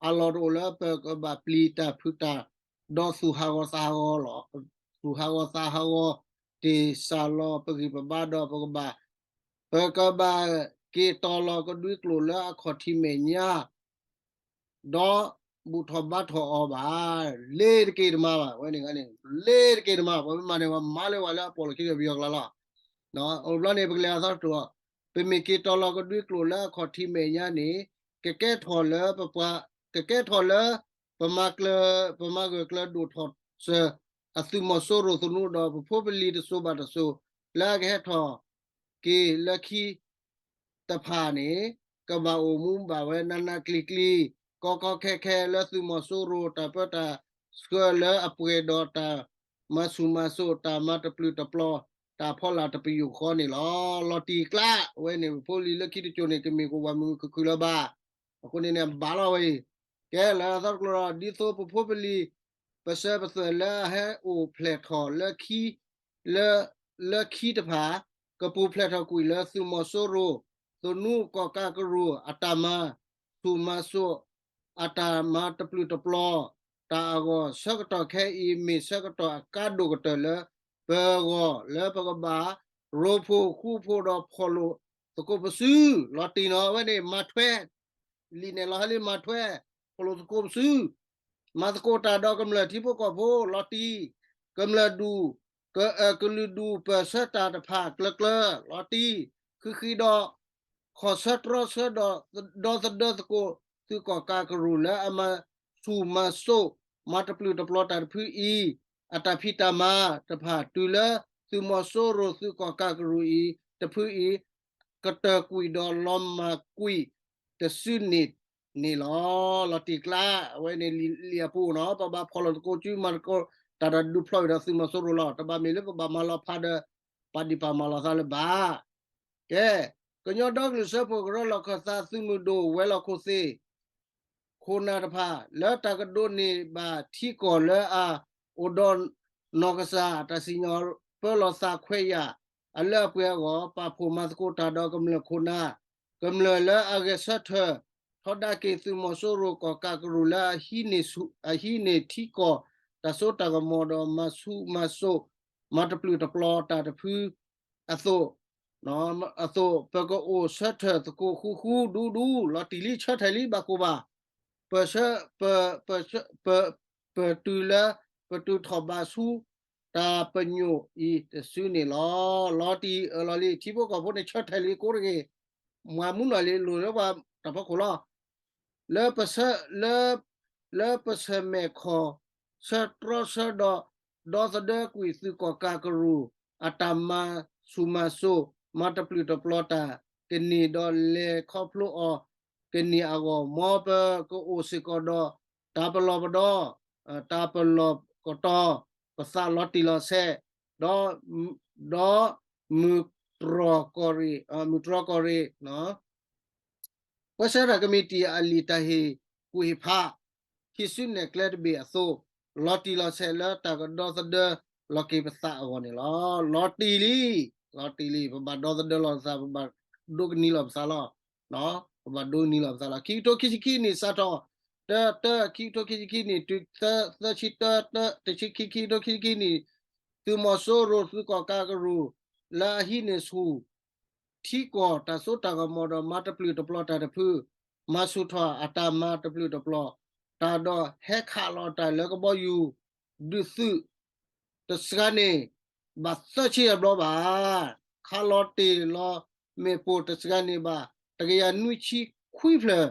အလီၢ်တအိၣ်လၢပကဘၣ်ပျံၤတၢ်ဖုးတၢ် ဒီးသူၣ်ဟးဂီၤသးဟးဂီၤလီၤ. သူၣ်ဟးဂီၤသးဟးဂီၤ တ့ၢ်စၢ်လီၤပဂံၢ်ပဘါဒီးပကဘၣ် ပကဘၣ်က့ၤတီၤလီၤကဒွံကျိာ်လၢအခီၣ်ထံးမဲာ်ညါ ဒီးဘူၣ်ထီၣ်ဘါထီၣ်အီၤဘၣ်. လ့ၤတက့ၤတမၤဘၣ် ဝဲန့ၣ်န့ၣ် လ့ၤတက့ၤတမၤ ပမ့ၢ်မၤန့ၣ် ပမၤလၢပှၤလၢအပီၣ်လီၢ်ခံဒီးပယီၤကျါလီၤ. အိၣ်ဘျီန့ၣ် ပကလဲၤအသီတကျိၤ ပမ့ၢ်က့ၤတီၤလီၤကဒွံကျိာ်လၢအခီၣ်ထံးမဲာ်ညါန့ၣ် ကကဲထီၣ်လၢပပှၤ ကကဲထီၣ်လၢ ပမၤကျၢၤ ပမၤဂၢၢ်ကျၢၤဒိၣ်ထီၣ်စၢၤ အသုးမီၤစိရိၤသနူဒီး ပဖိပလံၤတစိၤဘၣ်တစိၤ လၢအကဟဲထီၣ်က့ၤလၢခံ တဖၣ်န့ၣ် ကဘၣ်အိၣ်မူဘၣ်ဝဲနးနးကျံၤကျံၤ ကီကီခဲခဲလၢသုးမီၤစိရိၤတၢ်ပၢတၢ်ဆှၢလၢအပှဲၤဒီးတၢ်မၤဆူၣ်မၤစိး တၢ်မၤတပျုာ်တပျီၤ တၢ်ဖီလာ်တပယူာ်ဃီန့ၣ်လီၤ. လီၤတံၢ်ကျါဝဲန့ၣ် ပဖိပလံၤလၢခံတစိၤန့ၣ် ကမ့ၢ်ကဝၤမုာ်မုာ်ခုၣ်ခုၣ်လၢၤဘၣ်. အဃိန့ၣ်န့ၣ် ဘၣ်လီၤဝဲအံၤ ကဲလၢအသီတကျိၤဒီး ဒ်သိးပဖိပလံၤ ပစၢၤပသွဲၣ်လၢအဟဲအိၣ်ဖျဲၣ်ထီၣ်လၢခံ လၢ လၢခံတဖၣ် ကပူၤဖျဲးထီၣ်ကွံာ်လၢသုးမီၤစိရိၤ သနူကီၣ်ကးကရူၢ် အတၢ်မၤဆူၣ်မၤစိး အတၢ်မၤတပျုာ်တပျီၤတၢ်အဂီၢ် ဆၢကတီၢ်ခဲအံၤ မ့ၢ်ဆၢကတီၢ်အကါဒိၣ်ကတၢၢ်လၢ ပဂီၢ်လၢပကဘၣ် ရိဖှိၣ်ဃူဖှိၣ်ဒီးဖီၣ်လိာ်သကိးပစု လီၤတံၢ်နီၤ အဝဲန့ၣ် မၤထွဲ လံာ်နဲၣ်လီၤဟဲလံ မၤထွဲ ဖီၣ်လိာ်သကိးပစု မၤသကိးတၢ်ဒီးကမျၢၢ်ထံဖိကီၢ်ဖိ လီၤတံၢ် ကမျၢၢ်ဒူၣ် က ကလုာ်ဒူၣ်ပၢၢ်ဆၢတၢ်တဖၣ်ကျၢၤကျၢၤ လီၤတံၢ် ဃံးဃံးဒီး ခီၣ်ဆၢတြီဆၢဒီး ဒီသဒၢသကိး သုးကီၣ်ကးကရူၢ်လၢအမၤဆူၣ်မၤစိး မၤတပျုာ်တပျီၤတၢ်တဖုအံၤ အတၢ်ဖံးတၢ်မၤတဖၣ် တုၤလၢသုးမီၤစိရိၤသုးကီၣ်ကးကရူၢ်အံၤ တဖုအံၤ ကတၢၢ်ကွံာ်ဒီးလီၤမၢ်ကွံာ်တစုန့ၣ်န့ၣ်လီၤ. လီၤတံၢ်ကျါ အဝဲန့ၣ်လံာ်အပူၤနီၤ ပဘၣ်ဖီၣ်လိာ်သကိးစု မၤသကိးတၢ်ဒီးဒုးဖျီၣ်အံၤဒီးသုးမီၤစိရိၤလီၤ. တဘၣ်မ့ၢ်လၢပဘၣ်မၤလီၤဖးဒီး ပာ်ဒံးပာ်မၤလီၤသးလၢၤဘၣ်. ကဲ, ကညီဒီကလုာ်စၢဖှိၣ်ကရၢလီၢ်ခၢၣ်သးသုးမုၢ်ဒိၣ်ဝဲၤလီၢ်ခိၣ်သ့ၣ် ခိၣ်နၢ်တဖၣ် လၢတၢ်ကဒိးန့ၢ်ဘၣ်ထံကီၢ်လၢအအိၣ်ဒီးနီၢ်ကစၢ်တၢ်စံၣ်ညီၣ်ပၢလီၤသးခွဲးယာ်အလၢအပှဲၤအဂီၢ် ပာ်ဖှိၣ်မၤသကိးတၢ်ဒီးကမျၢၢ်ခိၣ်နၢ်, ကမျၢၢ်လၢအဂဲၤဆၢထၢၣ် ထီဒါက့ၤသုးမီၤစိရိၤကီၣ်ကးကရူၢ်လၢအဟံးန့ၢ်ထံကီၢ် တၢ်စိတၢ်ကမီၤဒီးမၤဆူၣ်မၤစိး မၤတပျုာ်တပျီၤတၢ်တဖု အသိး, အသိး ပကအိၣ်ဆၢထၢၣ်သကိးဃူဃူဒူဒူ လီၤတံၢ်လံ ဆၢထၢၣ်လံ ဘၣ်ကိၢ်ဘၣ်, ပဆၢ, ပ, ပ, ပတုၤလၢ ပတုၤထီၣ်ဘးဆူ တၢ်ပညိၣ်အံၤတစုန့ၣ်လီၤ. လီၤတံၢ်အၢၣ်လီၤလံ ထံဖိကီၢ်ဖိန့ၣ် ဆၢထၢၣ်လံကိးတဂ့ၤ, မၤမူနီၢ်လံ လိၣ်လၢပှၤတၢ်ဖီခိၣ်လီၤ. လၢပဆၢ, လၢ, လၢပဆၢၣ်မဲာ်ခီၣ်ဆၢတြီဆၢဒီး ဒီသဒၢကွံာ်သုးကီၣ်ကးကရူၢ် အတၢ်မၤဆူၣ်မၤစိး မၤတပျုာ်တပျီၤတၢ်ကန့ၢ်ဒီးလဲၤခီဖျိအီၤကန့ၢ်အဂီၢ် မ်ပကအိၣ်စ့ၢ်ကီးဒီး တၢ်ပလီၢ်ပဒီ, တၢ်ပလီၢ်ကတီၤပသးလီၤတံၢ်လီၤဆဲး, ဒီး, ဒီး မုၢ်တြီၢ်ကီၢ်ရ့ၣ်, မုၢ်တြီၢ်ကီၢ်ရ့ၣ် ပၢဆှၢတၢ်ကမံးတံာ်အလံာ်တၢ်ဟ့ၣ်ကူၣ်ဟ့ၣ်ဖး ဟံးစုနဲၣ်ကျဲတဘ့ၣ်အသိး, လီၤတံၢ်လီၤဆဲးလၢတၢ်ကဒီသဒၢလီၤက့ၤပသးအဂီၢ်န့ၣ်လီၤ. လီၤတံၢ်လံ, လီၤတံၢ်လံ, ပဘၣ်ဒီသဒၢလီၤပသး, ပဘၣ်ဒိကနံၤလီၤပသးလီၤ. ပဘၣ်ဒိကနံၤလီၤပသးလီၤ. ခံကထိခံဆံခံနံၣ် စးထီၣ် တၢ တၢ ခံကထိခံဆံခံနံၣ် တုၤ သၢဆံတၢ တၢ တဆံခံ ခံကထိခံဆံခံနံၣ် သုးမီၤစိရိၤသုးကီၣ်ကးကရူၢ် လၢအဟံးန့ၢ်ဆူၣ် ထံကီၢ်တၢ်စိတၢ်ကမီၤဒီးမၤတပျုာ်တပျီၤတၢ်တဖု, မၤဆူၣ်ထီၣ်အတၢ်မၤတပျုာ်တပျီၤတၢ်ဒီးဟဲခးလီၤတၢ်လၢကဘီယူၤ ဒုးသုး တစှၤန့ၣ် ဘၣ်သၢဆံအဘျီဘၣ်, ခးလီၤတ့ၢ်လီၤမ့ၣ်ပိၢ်တစှၤန့ၣ်ဘၣ် တကယၤနွံဆံခွံဖျၢၣ်,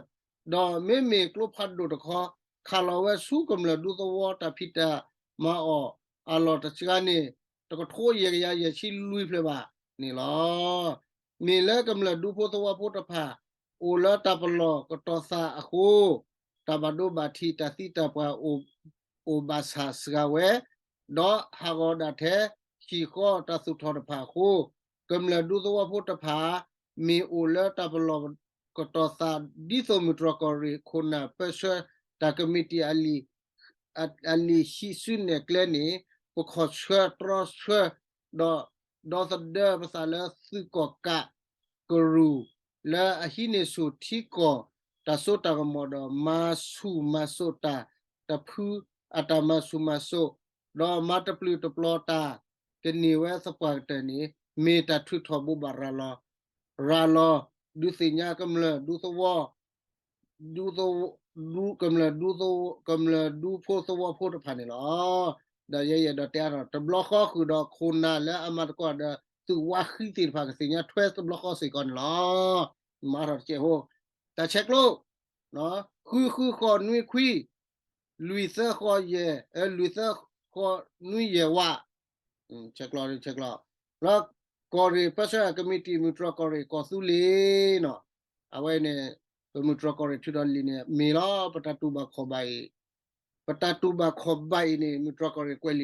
ဒီးမ့မ့ၢ်ကျိဖးဒိၣ်တခီ ခးလီၤဝဲဆူကမျၢၢ်ဒူသဝီတၢ်ဖံးတၢ်မၤအီၣ်အလီၢ်တစှၤန့ၣ် တကထိယဲၢ်ကယၤယဲၢ်ဆံလွံၢ်ဖျၢၣ်ဘၣ်န့ၣ်လီၤ. မ့ၢ်လၢကမျၢၢ်ဒူဖိသဝီဖိတဖၣ် အိၣ်လၢတၢ်ပလီၢ်ကတီၤသးအဃိ တၢ်ဘၣ်ဒိဘၣ်ထံးတၢ်သံတၢ်ပှၢ် အိၣ်ဘၣ်ဆၣ်စှၤဝဲ, ဒီးဟးဂီၤဒၣ်ထဲဟံၣ်ဃီတၢ်သူၣ်ထီၣ်တဖၣ်အဃိ, ကမျၢၢ်ဒူသဝီဖိတဖၣ် မ့ၢ်အိၣ်လၢတၢ်ပလီၢ်ကတီၤသး ဒ်သိးမုၢ်တြီၢ်ကီၢ်ရ့ၣ်ခိၣ်နၢ်ပၢဆှၢတၢ်ကမံးတံာ်အလံာ် အလံာ်ဟံးစုနဲၣ်ကျဲန့ၣ် ပခီၣ်ဆၢတြီဆၢ ဒီး ဒီသဒၢပသးလၢသုးကီၣ်ကးကရူၢ် လၢအဟံးန့ၢ်ဆူၣ်ထံကီၢ်တၢ်စိတၢ်ကမီၤဒီး မၤဆူၣ်မၤစိးတၢ်တဖု အတၢ်မၤဆူၣ်မၤစိး ဒီးမၤတပျုာ်တပျီၤတၢ် ကန့ၢ်ဝဲသပှၢ်ကတၢၢ်န့ၣ် မ့ၢ်တၢ်ထုးထီၣ်ဘိးဘၣ်ရၤလီၤ ရၤလီၤ ဒုးသ့ၣ်ညါကမျၢၢ်ဒူသဝီ ဒူသဝီ ဒူ ကမျၢၢ်ဒူသဝီ ကမျၢၢ်ဒူဖိသဝီဖိတဖၣ်န့ၣ်လီၤ. ဒီးယဲယအဲၣ်ဒိးတဲအါထီၣ် တဘျီဃီဃုာ်ဒီးခိၣ်နၢ်လၢအမၤသကိးဒီးသုးဝါဃံသ့ၣ်တဖၣ် ကသ့ၣ်ညါထွဲတဘျီဃီစ့ၢ်ကီးန့ၣ်လီၤ. မၤထီၣ်တကဲးဖိ တၢ်ဆဲးကျိး ဃုဃုဃိးနွံခွံ လွံၢ်သၢဃိးယဲၢ် လွံၢ်သၢဃိးနွံယဲၢ်ဝး ဆဲးကျိး ဆဲးကျိး လၢကီၢ်ရ့ၣ်ပၢဆှၢကမံးတံာ် မုၢ်တြီၢ်ကီၢ်ရ့ၣ်ကီၢ်သူလ့ၤနီၤ အဝဲန့ၣ် ပမုၢ်တြီၢ်ကီၢ်ရ့ၣ်ထုးထီၣ်လံာ်န့ၣ် မ့ၢ်လီၤ ပတၢ်တူၢ်ဘၣ်ခီၣ်ဘၣ်အံၤ ပတၢ်တူၢ်ဘၣ်ခီၣ်ဘၣ်အံၤန့ၣ် မုၢ်တြီၢ်ကီၢ်ရ့ၣ်ကွဲး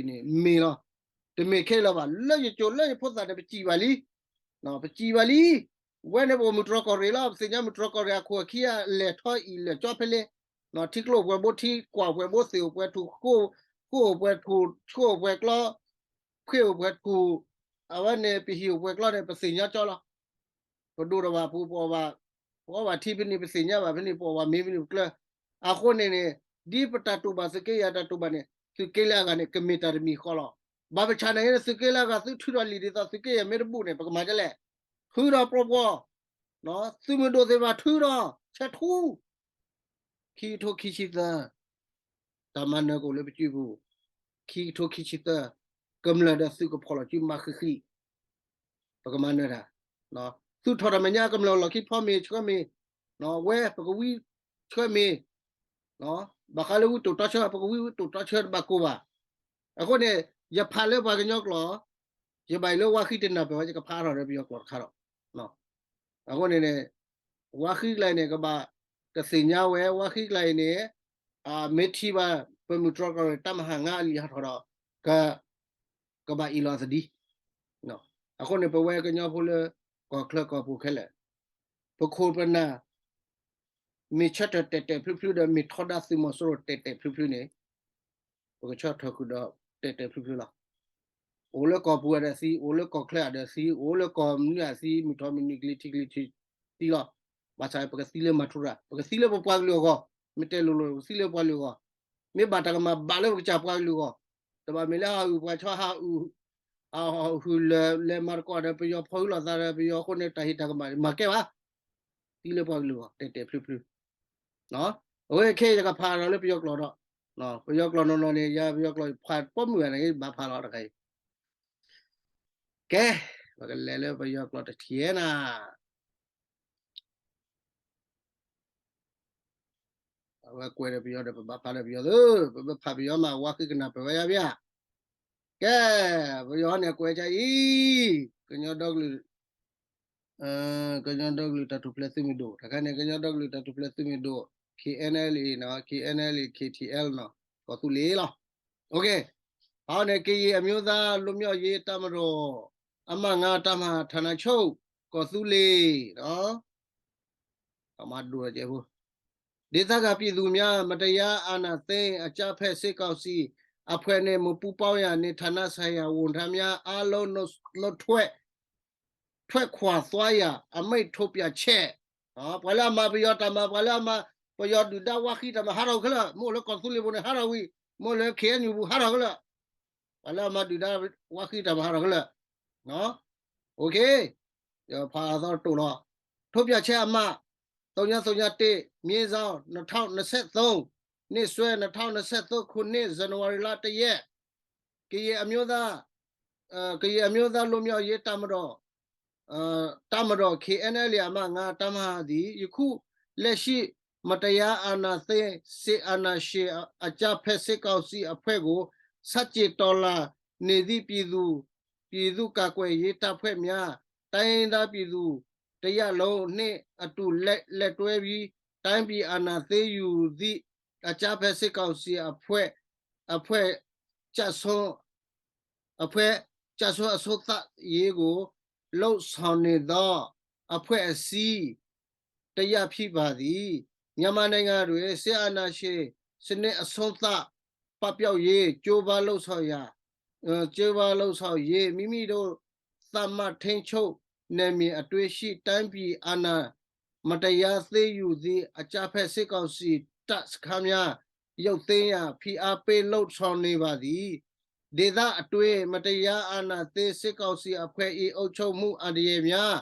လံာ်န့ၣ် မ့ၢ်လီၤ. တမ့ၢ်ခဲအံၤလၢၤဘၣ် လၢယကိၤလၢယဖိသၣ်န့ၣ် ပစံးဘၣ်လံ ပစံးဘၣ်လံ ဝဲန့ၣ်ပအိၣ်မုၢ်တြီၢ်ကီၢ်ရ့ၣ်လီၤ ပသ့ၣ်ညါမုၢ်တြီၢ်ကီၢ်ရ့ၣ်အခိၣ်အခံ အလဲၤထီၣ်အံၣ်လဲၤကၠီဖဲလဲၣ် ထံကျိအိၣ်ပှဲၤဘိ ထံကွၢ်အိၣ်ပှဲၤဘိ သ့ၣ်အိၣ်ပှဲၤထူၣ် ဃိအိၣ်ပှဲၤထူၣ် ဆှိအိၣ်ပှဲၤကျီ ဖှ့ၣ်အိၣ်ပှဲၤထူၣ် အဝဲန့ၣ် ပဟံၣ်အိၣ်ပှဲၤကျီန့ၣ် ပသ့ၣ်ညါကၠီလီၤ. ပဒိၣ်ထီၣ်ဘၣ်ပူၤ ပအီၣ်ဘၣ် ပအီဘၣ်ထံဖဲန့ၣ် ပသ့ၣ်ညါဘၣ်ဖဲန့ၣ် ပအီၣ်ဘၣ်မ့ၤဖဲန့ၣ် ပကျၢၢ် အဃိန့ၣ်န့ၣ် ဒ်ပတၢ်တူၢ်ဘၣ်သုးက့ယဲၢ်တၢ်တူၢ်ဘၣ်န့ၣ် သုးက့လၢအဂၤန့ၣ် ကမ့ၢ်တၢ်တမံၤဃီလီၤ. ဘၣ်ပဆၣ်နာ်က့န့ၣ် သုးက့လၢအဂၤ သုထုးထီၣ်လံာ်ဒ်သိးသုးက့ယဲၢ်မ့ၢ်တဘူၣ်န့ၣ် ပကမၤဒ်လဲၣ်. ထုးဒီးပျီပျီ, သုးမုၢ်ဒိၣ်သ့ၣ်တဖၣ်ထုးဒီး ဆဲးထူ ခံကထိခံဆံသၢ တၢ်မၤနၢၤကအိၣ်လၢပစုပူၤ, ခံကထိခံဆံသၢ ကမျၢၢ်ဒီးသုးကဖီၣ်လီၤစုမၤဃံးဃံး, ပကမၤနၢၤတၢ်, သုးထီၣ်တၢ်မဲာ်ညါကမျၢၢ်လီၢ်ခံဖီမ့ၤဆှၢမ့ၤ, ဝဲပကဝံဆှၢမ့ၤ, ဘၣ်ဃးလၢဝံတိာ်တီဆှၢ ပကဝံဝံတိာ်တီဆှၢတဘၣ်ကိၢ်ဘၣ်. အဃိန့ၣ် ယဖးလၢပှၤကညီကျိာ်, ယဘၣ်အံၤလၢဝါဃံတနၢ်ပၢၢ်ဝဲ ယကဖးထီၣ်ဒီးပယီၤကျိာ်တခါဒီး အဃိန့ၣ်န့ၣ် ဝါဃံကျါအံၤန့ၣ် ကဘၣ်ကသ့ၣ်ညါဝဲ ဝါဃံကျါအံၤန့ၣ် မ့ၢ်ထံၣ်ဘၣ် ပမုၢ်တြီၢ်ကီၢ်ရ့ၣ် တၢ်မၤဟးငါအလံာ်ဟးထီၣ်ဒီး ကဘၣ်အ့ၣ်လိာ်သဒံး. အဃိန့ၣ် ပဝဲကညီဖိလၢ ကီၢ်ချၢကီၢ်ပူၤခဲလၢာ် ပခိၣ်ပနၢ် မ့ၢ်ဆၢထၢၣ်တဲာ်တဲာ်ဖျုးဖျုးဒီး မ့ၢ်ထီဒါသုးမီၤစိရိၤတဲာ်တဲာ်ဖျုးဖျုးန့ၣ် ပကဆီၣ်ထွဲဃုာ်ဒီးတဲာ်တဲာ်ဖျုးဖျုးလီၤ. အိၣ်လၢကီၢ်ပူၤအဒၢးသံ, အိၣ်လၢကီၢ်ချၢအဒၢးသံ, အိၣ်လၢကီၢ်မနုၤအသံ, မုၢ်ထီၣ်မနုၤကလံၤထံးကလံၤထံးသံလီၤ. ဘၣ်ဆၣ်ပကသံလၢမၤထူရၤ, ပကသံလၢပပှၤကလုာ်အဂီၢ်, မ့ၢ်တဲလိၤလိၤ ပကသံလၢပှၤကလုာ်အဂီၢ်, မ့ၢ်ဘၣ်တၢ်ကမၣ်ဘၣ်လၢပကစၢ်ပှၤကလုာ်အဂီၢ်, တဘၣ်မ့ၢ်လၢဟးအုၣ်ပှၤဆီဟးအုၣ် အဟုၣ်လၢာ်လဲၤမၤသကိးဒီးပယီၤဖီၣ်ဟုလီၤသးဒီးပယီၤအဃိန့ၣ် တၢ်ဟ့ၣ်တၢ်ကမၣ်မၤကဲဘၣ် သံလၢပှၤကလုာ်အဂီၢ် တဲာ်တဲာ်ဖျုးဖျုး. အဝဲခဲအံၤယကဖးဒီးလၢပယီၤကျိာ်ဒီး, ပယီၤကျိာ်နီၢ်နီၢ်န့ၣ် ယၤပယီၤကျိာ်ဖးပိာ်မုၣ်ဂၤန့ၣ် ဘၣ်ဖးလီၤတခါအံၤ. ကဲ, ပကလဲၤလၢပယီၤကျိာ်တထံၣ်နၤ အဝဲကွဲးဒီးပယီၤဒီး ပဘၣ်ဖးဒီးပယီၤသၢ, ပဘၣ်ဖးပယီၤမး ဝါဃံကနၢ်ပၢၢ်ဝဲယါဘၣ်. ကဲ, ပယီၤန့ၣ်ကွဲးကအံၤ, ကညီဒီကလုာ်, ကညီဒီကလုာ်တၢ်ထူၣ်ဖျဲးသုးမုၢ်ဒိၣ်, တခါန့ၣ် ကညီဒီကလုာ်တၢ်ထူၣ်ဖျဲးသုးမုၢ်ဒိၣ်, K N L A နီၤ, K N L A K T L နီၤ, ကီၢ်သူလ့ၤလီၤ. ဖဲန့ၣ် ကရင်အမျိုးသားလွတ်မြောက်ရေးတပ်မတော် အမှတ်ငါး တပ်မဟာ ဌာနချုပ်ကီၢ်သူလ့ၤ ဒေသခံပြည်သူများ မတရားအာဏာသိမ်းအကြမ်းဖက်စစ်ကောင်စီအဖွဲ့နဲ့ မပူးပေါင်းရန် နှင့် ဌာနဆိုင်ရာဝန်ထမ်းများအားလုံး နုတ်ထွက် ထွက်ခွာသွားရန် အမိန့်ထုတ်ပြန်ချက်. ပှၤလၢအမၤပယီၤတၢ်မၤ, ပှၤလၢအမၤ ပယီၤဒုၣ်ဒါဝါဃံတၢ်မၤ ဟးထီၣ်ခဲလၢာ်, မ့ၢ်အိၣ်လၢကီၢ်သူလ့ၤပူၤန့ၣ် ဟးထီၣ်ဝံၤ, မ့ၢ်အိၣ်လၢ K N U ပူၤ ဟးထီၣ်ခဲလၢာ်, ပှၤလၢအမၤဒုၣ်ဒါဝါဃံတၢ်မၤ ဟးထီၣ်ခဲလၢာ်. ဖးအသီတတိၢ်လီၤ. ထုတ်ပြန်ချက်အမှတ် သုညသုညတၢ မြေစောင်း နှစ်ထောင့်နှစ်ဆယ့်သုံး, နှစ်စွဲ နှစ်ထောင့်နှစ်ဆယ့်သုံးခုနှစ် ဇန်နဝါရီလ တစ်ရက်, ကရင်အမျိုးသား, ကရင်အမျိုးသားလွတ်မြောက်ရေးတပ်မတော် တပ်မတော် K N L A အမှတ်ငါး တပ်မဟာသည် ယခုလက်ရှိ မတရားအာဏာသိမ်း စစ်အာဏာရှင်အကြမ်းဖက်စစ်ကောင်စီအဖွဲ့ကို ဆန့်ကျင်တော်လှန်နေသည့် ပြည်သူ့ ပြည်သူ့ကာကွယ်ရေးတပ်ဖွဲ့များ တိုင်းရင်းသားပြည်သူတစ်ရပ်လုံးနှင့်အတူ လက် လက်တွဲပြီး တိုင်းပြည်အာဏာသိမ်းယူသည့် အကြမ်းဖက်စစ်ကောင်စီအဖွဲ့ အဖွဲ့ကျဆုံး အဖွဲ့ကျဆုံးအဆုံးသတ်ရေးကို လုပ်ဆောင်နေသောအဖွဲ့အစည်းတစ်ရပ်ဖြစ်ပါသည်။ မြန်မာနိုင်ငံတွင် စစ်အာဏာရှင်စနစ်အဆုံးသတ် ပပျောက်ရေး ကြိုးပမ်းလုပ်ဆောင်ရာ ကြိုးပမ်းလုပ်ဆောင်ရေး မိမိတို့သတ်မှတ်ထိန်းချုပ်နယ်မြေအတွင်းရှိ တိုင်းပြည်အာဏာမတရားသိမ်းယူသည့် အကြမ်းဖက်စစ်ကောင်စီတပ်စခန်းများ ရုပ်သိမ်းရန် ဖိအားပေးလုပ်ဆောင်နေပါသည်။ ဒေသအတွင်း မတရားအာဏာသိမ်းစစ်ကောင်စီအဖွဲ့၏ အုပ်ချုပ်မှုအန္တရာယ်များ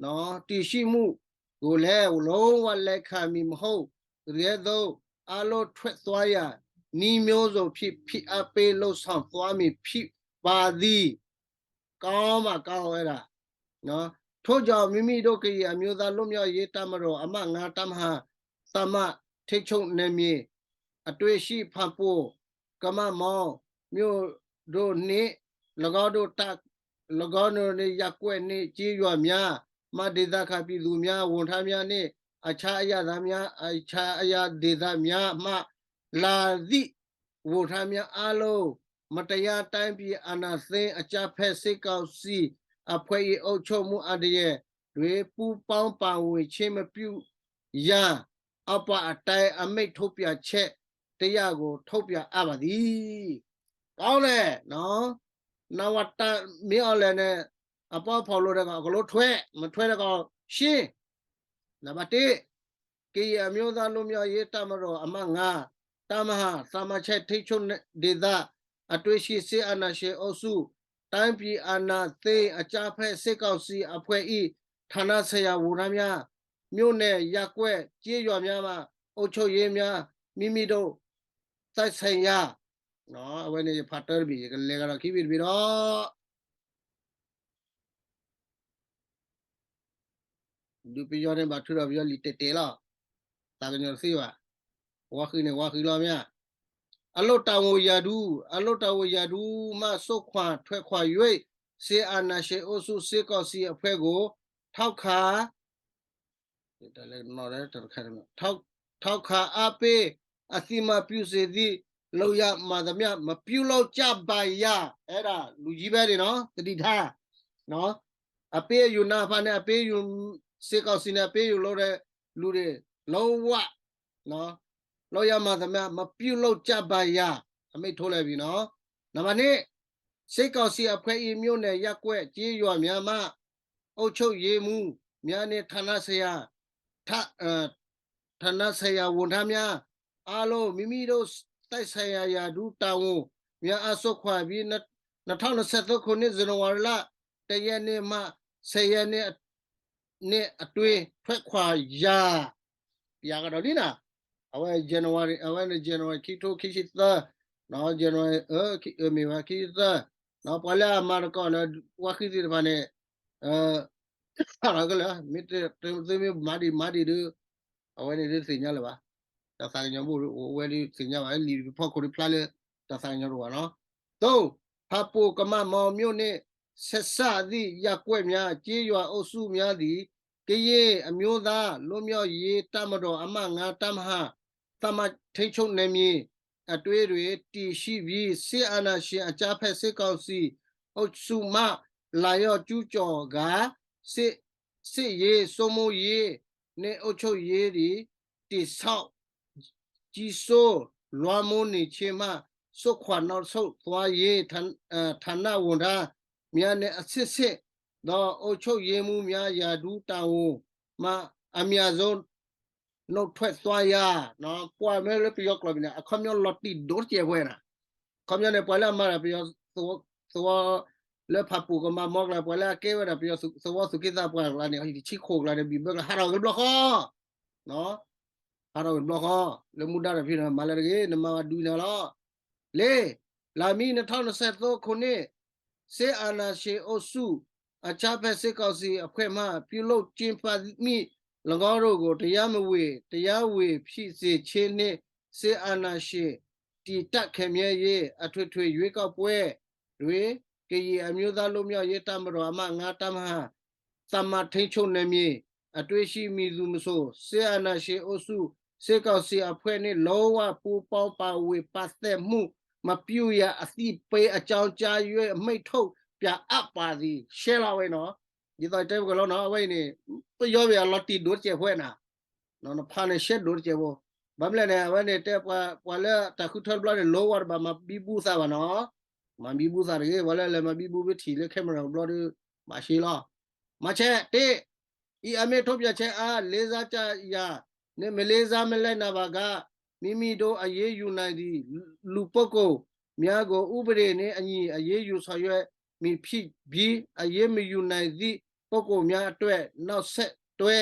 နော် တည်ရှိမှုကိုလည်း လုံးဝလက်ခံမည်မဟုတ်သကဲ့သို့ အားလုံးထွက်သွားရန် နည်းမျိုးစုံဖြင့် ဖိအားပေးလုပ်ဆောင်သွားမည်ဖြစ်ပါသည်။ ကောင်းပါကောင်းဝဲဒၣ် နော် ထို့ကြောင့် မိမိတို့ကရင်အမျိုးသားလွတ်မြောက်ရေးတပ်မတော် အမှတ်ငါး တပ်မဟာ သတ်မှတ်ထိန်းချုပ်နယ်မြေအတွင်းရှိ ဖာပွန် ကမမောင်းမြို့တို့နှင့် ၎င်းတို့တပ် ၎င်းတို့နှင့်ရပ်ကွက်နှင့်ကျေးရွာများမှ ဒေသခံပြည်သူများ ဝန်ထမ်းများနှင့် အခြားအရပ်သားများ အခြားအရပ်ဒေသများမှ လာသည့် ဝန်ထမ်းများအားလုံး မတရားတိုင်းပြည်အာဏာသိမ်းအကြမ်းဖက်စစ်ကောင်စီအဖွဲ့၏အုပ်ချုပ်မှုအန္တရာယ်တွင် ပူးပေါင်းပါဝင်ခြင်းမပြုရန် အောက်ပါအတိုင်း အမိန့်ထုတ်ပြန်ချက်တစ်ရပ်ကို ထုတ်ပြန်အပ်ပါသည်။ ကောင်းတယ်နော်။ နဝတ မင်းအောင်လှိုင်နဲ့ အပေါင်းအဖော်လို့တဲ့ကောင် အကုန်လုံးထွက် မထွက်တဲ့ကောင် ရှင်း။ နံပါတ်တစ် ကရင်အမျိုးသားလွတ်မြောက်ရေးတပ်မတော် အမှတ်ငါး တပ်မဟာ သမ္မတထိန်းချုပ်ဒေသ အတွင်းရှိ စစ်အာဏာရှင်အုပ်စု တိုင်းပြည်အာဏာသိမ်းအကြမ်းဖက်စစ်ကောင်စီအဖွဲ့၏ ဌာနဆိုင်ရာဝန်ထမ်းများ မြို့နယ်ရပ်ကွက်ကျေးရွာများမှ အုပ်ချုပ်ရေးများ မိမိတို့သက်ဆိုင်ရာ အဝဲန့ၣ်ယဖးတၢတဘ့ၣ် ယကလဲၤကဒီးခံဘ့ၣ်တဘ့ၣ်ဒီး ဒုးပယီၤန့ၣ် ဘၣ်ထုးထီၣ်ပယီၤလံာ်တဲာ်တဲာ်လီၤ. သးကညီၤတသ့ဘၣ်. ဝါဃံန့ၣ် ဝါဃံလီၤမ့ၢ်ဧါ. အလုပ်တာဝန်ရာထူး, အလုပ်တာဝန်ရာထူးမှ စွန့်ခွာ ထွက်ခွာ၍ စစ်အာဏာရှင်အုပ်စု စစ်ကောင်စီအဖွဲ့ကို ထောက်ခံ ထောက်ခံအားပေး အသိအမှတ်ပြုစေသည့် လုပ်ရပ်မှန်သမျှ မပြုလုပ်ကြပါရန် အဲဒါ လူကြီးပဲန့ၣ်နော် သတိထားနော် အပေးအယူၤနာ်ဖးန့ၣ် အပေးအယူၤ စစ်ကောင်စီန့ၣ် အပေးအယူၤလုပ်တဲ့လူတွေ လုံးဝနော် လုပ်ရပ်မှန်သမျှ မပြုလုပ်ကြပါရန် အမိန့်ထုတ်လိုက်ပြီနော် နံပါတ်နှစ် စစ်ကောင်စီအဖွဲ့၏ မြို့နယ်ရပ်ကွက်ကျေးရွာများမှ အုပ်ချုပ်ရေးမှူးများနှင့် ဌာနဆိုင်ရာ ဌာ ဌာနဆိုင်ရာဝန်ထမ်းများအားလုံး မိမိတို့သက်ဆိုင်ရာရာထူးတာဝန်များအား စွန့်ခွာပြီး နှစ်ထောင်နှစ်ဆယ့်သုံးခုနှစ် ဇန်နဝါရီလ တစ်ရက်နေ့မှ ဆယ်ရက်နေ့ နှစ်အတွင်း ထွက်ခွာရန် ပျးကဒီးလံနၤ အဝဲ January အဝဲန့ၣ် January ခံထိခံဆံသၢ January မ့ၢ်ဝဲခံဆံသၢ ပှၤလၢအမၤတကိးလၢ ဝါဃံသ့ၣ်တဖၣ်န့ၣ် ဟးလီၤကလၢာ် မ့ၢ်သုမ့ၢ်မၤဒံးမၤဒံးဒီး အဝဲန့ၣ်ဒုးသ့ၣ်ညါလၢၤဘၣ်. တၢ်သးကညီၤဘိၣ်ဝဲဒုးသ့ၣ်ညါဘၣ် လံာ်ဖီခိၣ်ဒုးဖျါလၢ တၢ်သးကညီၤတအိၣ်ဘၣ်နီၤ. သုံး, ဖာပွန်ကမမောင်းမြို့နှင့် ဆက်စပ်သည့်ရပ်ကွက်များ ကျေးရွာအုပ်စုများသည် ကရင်အမျိုးသားလွတ်မြောက်ရေးတပ်မတော် အမှတ်ငါး တပ်မဟာ သတ်မှတ်ထိန်းချုပ်နယ်မြေအတွင်းတွင် တည်ရှိပြီး စစ်အာဏာရှင်အကြမ်းဖက်စစ်ကောင်စီအုပ်စုမှ လာရောက်ကျူးကျော်ကာ စစ် စစ်ရေးစိုးမိုးရေးနှင့်အုပ်ချုပ်ရေးသည် တည်ဆောက် ကြီးစိုးလွှမ်းမိုးနေခြင်းမှ စွန့်ခွာနောက်ဆုတ်သွားရေး ဌာ ဌာနဝန်ထမ်းများနှင့် အဆင့်ဆင့်သောအုပ်ချုပ်ရေးမှူးများ ရာထူးတာဝန်မှ အမြန်ဆုံး နုတ်ထွက်သွားရန် ပှၤမ့ၢ်လၢပယီၤကျိာ်မ့ၢ်န့ၣ် အခီပညီလီၤတံၢ်ဒိၣ်တစဲးဖိန့ၣ် အခီပညီန့ၣ် ပှၤလၢအမၤတၢ်ပယီၤသဝီ လၢဖးပူၤကမၤမီကျါ ပှၤလၢအကဲဝဲဒၣ်ပယီၤသဝီသူၣ်က့သးပှၢ်ကျါန့ၣ် ဆံၣ်ခိၣ်ကျါန့ၣ် ဘံၣ်ဘၢကျါ ဟးထီၣ်က့ၤတဘျီဃီ ဟးထီၣ်က့ၤတဘျီဃီ လၢမူဒါတဖံးန့ၣ် မၤလၢတဂ့ၤ နမၤဝဲဒုးန့ၣ်လီၤ လေး, လာမည့် နှစ်ထောင်နှစ်ဆယ့်သုံးခုနှစ် စစ်အာဏာရှင်အုပ်စု အကြမ်းဖက်စစ်ကောင်စီအဖွဲ့မှ ပြုလုပ်ကျင်းပမည့် ၎င်းတို့ကို တရားမဝင် တရားဝင်ဖြစ်စေခြင်းနှင့် စစ်အာဏာရှင်တည်တံ့ခိုင်မြဲရေး အထွေထွေရွေးကောက်ပွဲတွင် ကရင်အမျိုးသားလွတ်မြောက်ရေးတပ်မတော် အမှတ်ငါး တပ်မဟာ သတ်မှတ်ထိန်းချုပ်နယ်မြေ အတွင်းရှိမည်သူမဆို စစ်အာဏာရှင်အုပ်စု စစ်ကောင်စီအဖွဲ့နှင့် လုံးဝပူးပေါင်းပါဝင်ပတ်သက်မှု မပြုရန် အသိပေးအကြောင်းကြား၍ အမိန့်ထုတ်ပြန်အပ်ပါသည် ရှဲလီၤဝဲနီၤ ဒ်သိးတဲပကလီနီၤ အဝဲအံၤန့ၣ် ပယီၤဘၣ်အလီၤတံၢ်ဒိၣ်တစဲးဖိနၤ နဖးန့ၣ်ရှဲဒိၣ်တစဲးဖိ ဘၣ်မနုၤလဲၣ်န့ၣ် အဝဲန့ၣ်တဲပှၤလၢတၢ်ဃုထၢတဘျီန့ၣ် လုံးဝတဘၣ်မၤဘံဘူသးဘၣ်နီၤ မၤဘံဘူသးတဂ့ၤ ပှၤလၢလဲၤမၤဘံဘူဘၣ်ထံၣ်လၢ camera တဘျီဒီး မၤရှဲလီၤ မၤဆဲး တစ်, အံၤအမ့ၢ်ထုတ်ပြန်ချက်အား လေးစားကြရန် နှင့် မလေးစား မလိုက်နာပါက မိမိတို့အရေးယူနိုင်သည့် လူပုဂ္ဂိုလ်များကို ဥပဒေနှင့်အညီ အရေးယူဆောင်ရွက်မည်ဖြစ်ပြီး အရေးမယူနိုင်သည့် ပုဂ္ဂိုလ်များအတွက် နောက်ဆက်တွဲ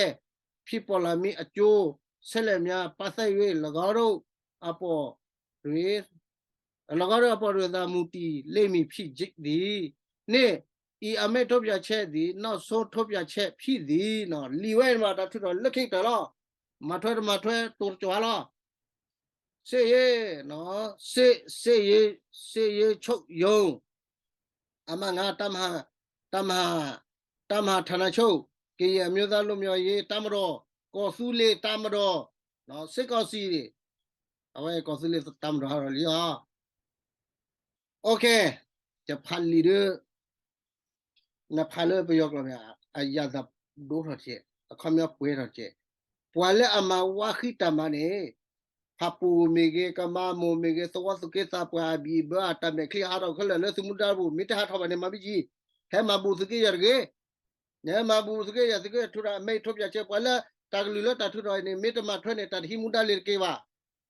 ဖြစ်ပေါ်လာမည့် အကျိုးဆက်လက်များ ပတ်သက်၍ ၎င်းတို့အပေါ်တွင် ၎င်းတို့အပေါ်တွင်သာ မူတည်လိမ့်မည်ဖြစ်သည်။ နှစ်, အံၤအမ့ၢ်ထုတ်ပြန်ချက်သည် နောက်ဆုံးထုတ်ပြန်ချက်ဖြစ်သည်. လံာ်ဝဲန့ၣ်မး တၢ်ထုးထီၣ်လၢခံကတၢၢ်လီၤ. မၤထွဲတမၤထွဲ တိၤတကၠီၤလီၤ. စစ်ရေး, စစ်, စစ်ရေး, စစ်ရေးချုပ်ရုံး အမှတ်ငါး တပ်မဟာ, တပ်မဟာ, တပ်မဟာဌာနချုပ်, ကရင်အမျိုးသားလွတ်မြောက်ရေးတပ်မတော်, ကီၢ်သူလ့ၤတပ်မတော်, စစ်ကောင်စီ, အဝဲကီၢ်သူလ့ၤတပ်မတော်ဟးထီၣ်လံလီၤ. ယဖးလံာ်ဒီး နဖးလၢပယီၤကျိာ်မ့ၢ် အရာဇဒိၣ်ထီၣ်တက့ၢ်, အခီပညီပှဲၤထီၣ်တက့ၢ်. ပှၤလၢအမၤဝါဃံတၢ်မၤန့ၣ် ဖးပူၤမ့ၢ်ဂ့ၤ, ကမၤမိၢ်မ့ၢ်ဂ့ၤ, သဝီသူၣ်က့သးပှၢ်အဘံၣ်ဘၢအတၢ်မဲာ်ချံဟးထီၣ်ခဲလၢာ်လၢသုးမုၢ်ဒိၣ်ပူၤ, မ့ၢ်တဟးထီၣ်ဘၣ်န့ၣ် မၤဘံၣ်ကံ, ဟဲမၤဘူးသုးက့ယဲၢ်တဂ့ၤ. နဟဲမၤဘူးသုးက့ယဲၢ် သုးက့ထုးထီၣ်အမဲာ် ထုတ်ပြန်ချက် ပှၤလၢ တၢ်ကလုၢ်လၢတၢ်ထုးထီၣ်အံၤန့ၣ် မ့ၢ်တမၤထွဲန့ၣ် တၢ်တဟံးမူဒါလၢၤတက့ၢ်ဘၣ်.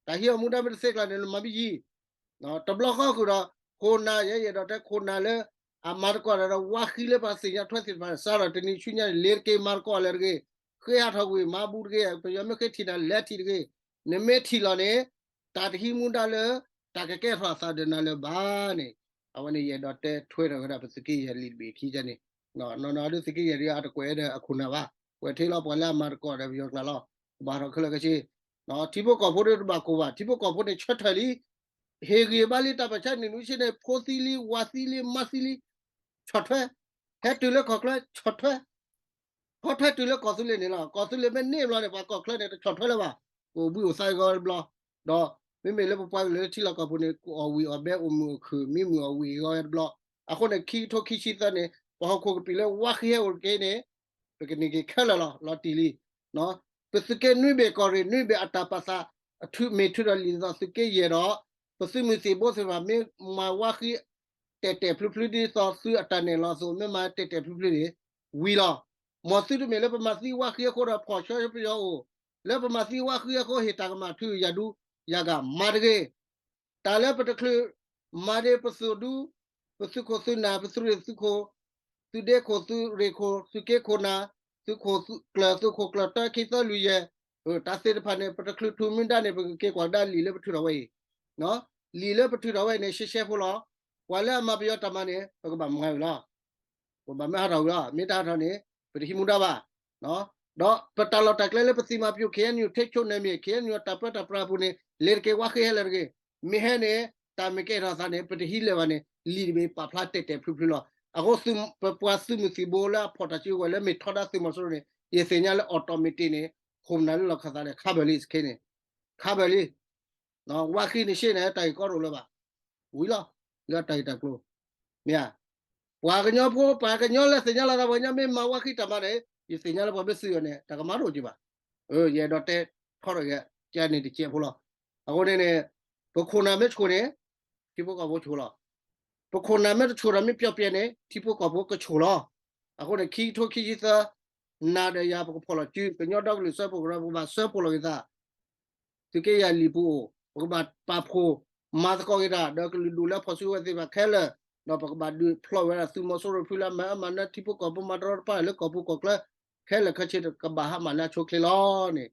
တၢ်ဟံးအီၤမူဒါမ့ၢ်တသ့ကျါန့ၣ် နမၤမ့ၢ်ယံၤ တဘျီဃီဃုာ်ဒီး ခိၣ်နၢ် ယဲယအဲၣ်ဒိးတဲခိၣ်နၢ်လၢ အမၤသကိးတၢ်ဒီးဝါဃံလၢပှၤသ့ၣ်ညါထွဲသ့ၣ်တဖၣ်န့ၣ် စးထီၣ်တနံၤဆူညါန့ၣ် လ့ၤတက့ၢ် မၤသကိးလၢၤတဂ့ၤ, ဃ့ဟးထီၣ်ကွံာ် မၤဘူးတဂ့ၤ, ပယီၤမ့ၢ်ဃ့ထံၣ်နၤလဲၤထံၣ်တဂ့ၤ, နမ့ၢ်ထံၣ်လီၤန့ၣ် တၢ်တဟံးမူဒါလၢ တၢ်ကကဲထီၣ်အသးဒီးနၤလၢၤဘၣ်န့ၣ် အဝဲန့ၣ်ယအဲၣ်ဒိးတဲထွဲထီၣ်ဝဲဒၣ်ပသုးက့ယဲၢ်လံာ်တဘ့ၣ်ခံကန့ၣ်, နီၢ်နီၢ်ဒုးသုးက့ယဲၢ်ဒုးအတကွဲးဒီးအခိၣ်နၢ်ဘၣ်, ကွဲးထဲလီၤပှၤလၢအမၤသကိးဒီးပယီၤကျါလီၤ, ဘၣ်ထီၣ်ခဲလၢာ်ခဲဆ့ ထံဖိကီၢ်ဖိဒုးတဘၣ်ကိၢ်ဘၣ်, ထံဖိကီၢ်ဖိန့ၣ်ဆၢထၢၣ်လံ, ဟ့ၣ်ဂံၢ်ဘါလံတၢ်ပၢၢ်ဆၢနံၣ်နွံဆံန့ၣ် ဖိသံလံ ဝၤသံလံ မါသံလံ, ဆီၣ်ထွဲ, ဟဲတုၤလၢကီၢ်ချၢ ဆီၣ်ထွဲ ထီၣ်ထွဲတုၤလၢကီၢ်သူလ့ၤန့ၣ်လီၤ. ကီၢ်သူလ့ၤမ့ၢ်န့ၢ်ဘျီန့ၣ် ပှၤကီၢ်ချၢန့ၣ် တဆီၣ်ထွဲလၢၤဘၣ်, ကအိၣ်ဘှံးအိၣ်သါအဂီၢ်တဘျီ, ဒီးမ့မ့ၢ်လၢပပှၤကလုာ်လၢထံလီၢ်ကီၢ်ပူၤန့ၣ် ကအီၣ်ဝံၣ်အီၣ်ဘဲအိၣ်မုာ်အိၣ်ခုၣ် မံမုာ်အီၣ်ဝံၣ်အဂီၢ်တဘျီ, အဃိန့ၣ် ခံကထိခံဆံသၢန့ၣ် ပဟီၣ်ခိၣ်ကပံာ်လၢဝါဃံဟဲအိၣ်တက့ၢ်န့ၣ် ပကန့ၢ်က့ၤခဲလၢာ်လီၤ လီၤတံၢ်လံ. ပသုးက့နွံဘ့ၣ်ကီၢ်ရ့ၣ်နွံဘ့ၣ်အတၢ်ပာ်သး အထုးမ့ၢ်ထုးဒီးလံာ်ဒ်သိးသုးက့ယဲၢ်ဒီး ပသုးမုၢ်သံၣ်ဘိသ့ၣ်တဖၣ်မ့ၢ်မၤဝါဃံ တဲာ်တဲာ်ဖျုးဖျုးဒ်သိးသုအတၢ်နဲၣ်လီၤအသိး မ့ၢ်မၤတဲာ်တဲာ်ဖျုးဖျုးန့ၣ် ဝံၤလီၤ. မ်သုတမ့ၢ်လၢပမၤသံဝါဃံအဃိဒီးဖီၣ်ဆှၢပယီၤအိၣ်, လၢပမၤသံဝါဃံအဃိဟ့ၣ်တၢ်ကမၣ်ထုးယၤဒူယၤဂၤမၤတဂ့ၤ. တၢ်လၢပတချုးမၤဒံးပသုးဒူ, ပသုးခိၣ်သုးနၢ် ပသုးရ့ၣ်သုးခိၣ်, သုးဒ့ခိၣ်သုးရ့ၣ်ခိၣ် သုးက့ခိၣ်နၢ်, သုးခိၣ်ကျၢၢ် သုးခိၣ်ကျၢၢ်တၢ ခံသၢလွံၢ်ယဲၢ်, တၢ်သ့ၣ်တဖၣ်န့ၣ် ပတချုးထုးမူဒါန့ၣ် ပကက့ၤကွၢ်ကဒါလံာ်လၢပထုးထီၣ်ဝဲအံၤ, လံာ်လၢပထုးထီၣ်ဝဲအံၤန့ၣ် ရှဲရှဲဖိလီၤ. ပှၤလၢအမၤပယီၤတၢ်မၤန့ၣ် ပကဘၣ်မၤဝံၤလီၤ. ပဘၣ်မ့ၢ်ဟးထီၣ်ဝံၤလီၤ. မ့ၢ်တဟးထီၣ်န့ၣ် ပတဟံးမူဒါဘၣ်. ဒီးပတၢ်လီၢ်တၢ်ကျဲလၢပသံမၤပယိၣ် ခ့ၣ်အဲၣ်ယူၣ် ထ့ဆိၣ်နၢၤမ့ၢ် ခ့ၣ်အဲၣ်ယူၣ် အတၢ်ပၢတၢ်ပြးအပူၤန့ၣ် လဲၤတက့ၢ် ဝါဃံဟဲလၢာ်တဂ့ၤ. မ့ၢ်ဟဲန့ၣ် တၢ်မ့ၢ်ကဲထီၣ်သးန့ၣ် ပတဟံးလၢၤဘၣ်န့ၣ် လံာ်တဘ့ၣ်ပာ်ဖျါတဲာ်တဲာ်ဖျုးဖျုးလီၤ. အဃိပပှၤသုးမုၢ်သံၣ်ဘိလၢအဖီၣ်တၢ်စုကဝဲၤလၢမ့ၢ်ထီဒါသုးမီၤစိရိၤန့ၣ် ယသ့ၣ်ညါလၢ automatic န့ၣ် ခိၣ်နၢ်လၢလီၢ်ခၢၣ်သးန့ၣ် ခါဘၢၣ်လံစခ့န့ၣ်, ခါဘၢၣ်လံ ဝါဃံန့ၣ်ရှ့န့ၣ် တၢ်ဂ့ၢ်ကီတအိၣ်လၢၤဘၣ်. ဝံၤလီၤ လၢတၢ်ဂ့ၢ်တၢ်ကျိၤ မ့ၢ်ဧါ. ပှၤကညီဖိ ပှၤကညီလၢသ့ၣ်ညါလီၤသး ပှၤကညီမ့ၢ်မၤဝါဃံတၢ်မၤန့ၣ် ယသ့ၣ်ညါလၢပှၤမ့ၢ်သုးအီၤန့ၣ် တၢ်ကမၤတအိၣ်က့ၤဘၣ်. ယအဲၣ်ဒိးတဲထီထီၣ်က့ၤ ကန့ၣ်တကဲးဖိလီၤ. အဃိန့ၣ်န့ၣ် ပခိၣ်နၢ်မ့ၢ်ဆိၣ်န့ၣ် ထံဖိကီၢ်ဖိဆိၣ်လီၤ. ပခိၣ်နၢ်မ့ၢ်တဆိၣ်ဒီးမ့ၢ်ပျီပျဲန့ၣ် ထံဖိကီၢ်ဖိကဆိၣ်လီၤ. အဃိန့ၣ် ခံကထိခံဆံသၢ နၤဒီးယၤ ပကဖီၣ်လီၤစု ကညီဒီကလုာ်စၢဖှိၣ်ကရၢ ပကဘၣ်စၢဖှိၣ်လီၤက့ၤသး သုးက့ယဲၢ်လံာ်ပူၤအိၣ် ပကဘၣ်ပာ်ဖှိၣ်မၤသကိးက့ၤတၢ် ဒီးကလုာ်ဒူၣ်လၢအဖီၣ်စုကဝဲၤသ့ၣ်တဖၣ်ခဲလၢာ်, ဒီးပကဘၣ်ဒုးဖျီၣ်ဝဲဒၣ်သုးမီၤစိရိၤဖုလၢအမၤအၢမၤနၢၤထံဖိကီၢ်ဖိ မၤတရီတပါလၢကီၢ်ပူၤကီၢ်ချၢ ခဲလၢာ်ခဲဆ့ ကဘၣ်ဟါမၢ်လၢအဆိအချ့လီၤန့ၣ်.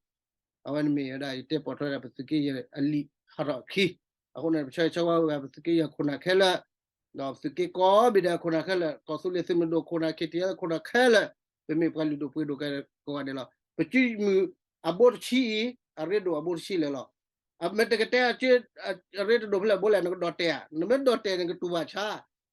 အဝဲန့ၣ်မ့ၢ်ဝဲဒၣ်ယတဲပိာ်ထွဲဒၣ်ပသုးက့ယဲၢ်အလံာ်ဟးထီၣ်အခံ, အဃိန့ၣ် ပဆၢဂ့ၤဆၢဝါဝဲပသုးက့ယဲၢ်ခိၣ်နၢ်ခဲလၢာ် ဒီးပသုးက့ကိးဘ့ၣ်ဒဲးအခိၣ်နၢ်ခဲလၢာ် ကီၢ်သူလ့ၤသုးမုၢ်ဒိၣ်ခိၣ်နၢ် ခ့ၣ်ထံးအဲၣ်ခိၣ်နၢ်ခဲလၢာ်, ပမ့ၢ်ပှၤလုၢ်ဒိၣ်ပှ့ၤဒိၣ်ကဲကိးဂၤဒဲးလီၤ. ပစုမုၢ်အဘိတဆံအံၤ အရ့ဒိၣ်အဘိတဆံလၢာ်လီၤ. အမ့ၢ်တကတဲအစု အရ့တဒိၣ်ဖဲလဲၣ်ဘိလဲၣ် နကဒီၣ်တဲာ်ဧါ, နမ့ၢ်ဒီၣ်တဲာ်န့ၣ် နကတူၢ်ဘၣ်ဆါ,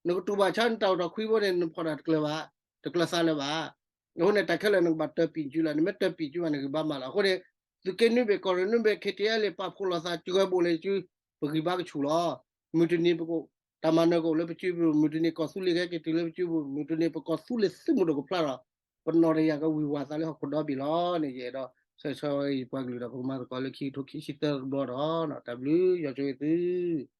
နကတူၢ်ဘၣ်ဆါ နတၢ်အိၣ်ထီၣ်ခွံဘိန့ၣ် နဖီၣ်တၢ်တကျၢၤဘၣ်, တကျၢၤသးလၢၤဘၣ်. အဃိန့ၣ် တၢ်ခဲလၢာ်နကဘၣ်တၢပံာ်စုလီၤ, နမ့ၢ်တၢပံာ်စုဘၣ်န့ၣ် ဂံၢ်ဘါမးလီၤ. အဃိန့ၣ် သုးက့နွံဘ့ၣ် ကီၢ်ရ့ၣ်နွံဘ့ၣ် ခ့ၣ်ထံးအဲၣ်လ့ၣ် ပာ်ဖှိၣ်လိာ်သး ကရၢဘိၣ်လၢစု ပဂံၢ်ဘါကဆူၣ်လီၤ. မုၢ်တနံၤပကအိၣ် တၢ်မၤနၢၤကအိၣ်လၢပစုပူၤ, မုၢ်တနံၤကီၢ်သူလ့ၤကဟဲက့ၤတုၤလၢပစုပူၤ, မုၢ်တနံၤပကီၢ်သူလ့ၤသုးမုၢ်ဒိၣ်ကဖျါလီၤ. ပနီၢ်တယၤကဝံၢ်ဝၤသးလၢဟီၣ်ခိၣ်ဒီဘ့ၣ်လီၤန့ၣ် ယအဲၣ်ဒိးဆၢဂ့ၤဆၢဝါယပှၤကလုာ်ဒီး ပကမၤသကိးလၢခံကထိခံဆံသၢတဘျီဒီး တၢ်ဘျုးယွၤဆိၣ်ဂ့ၤသု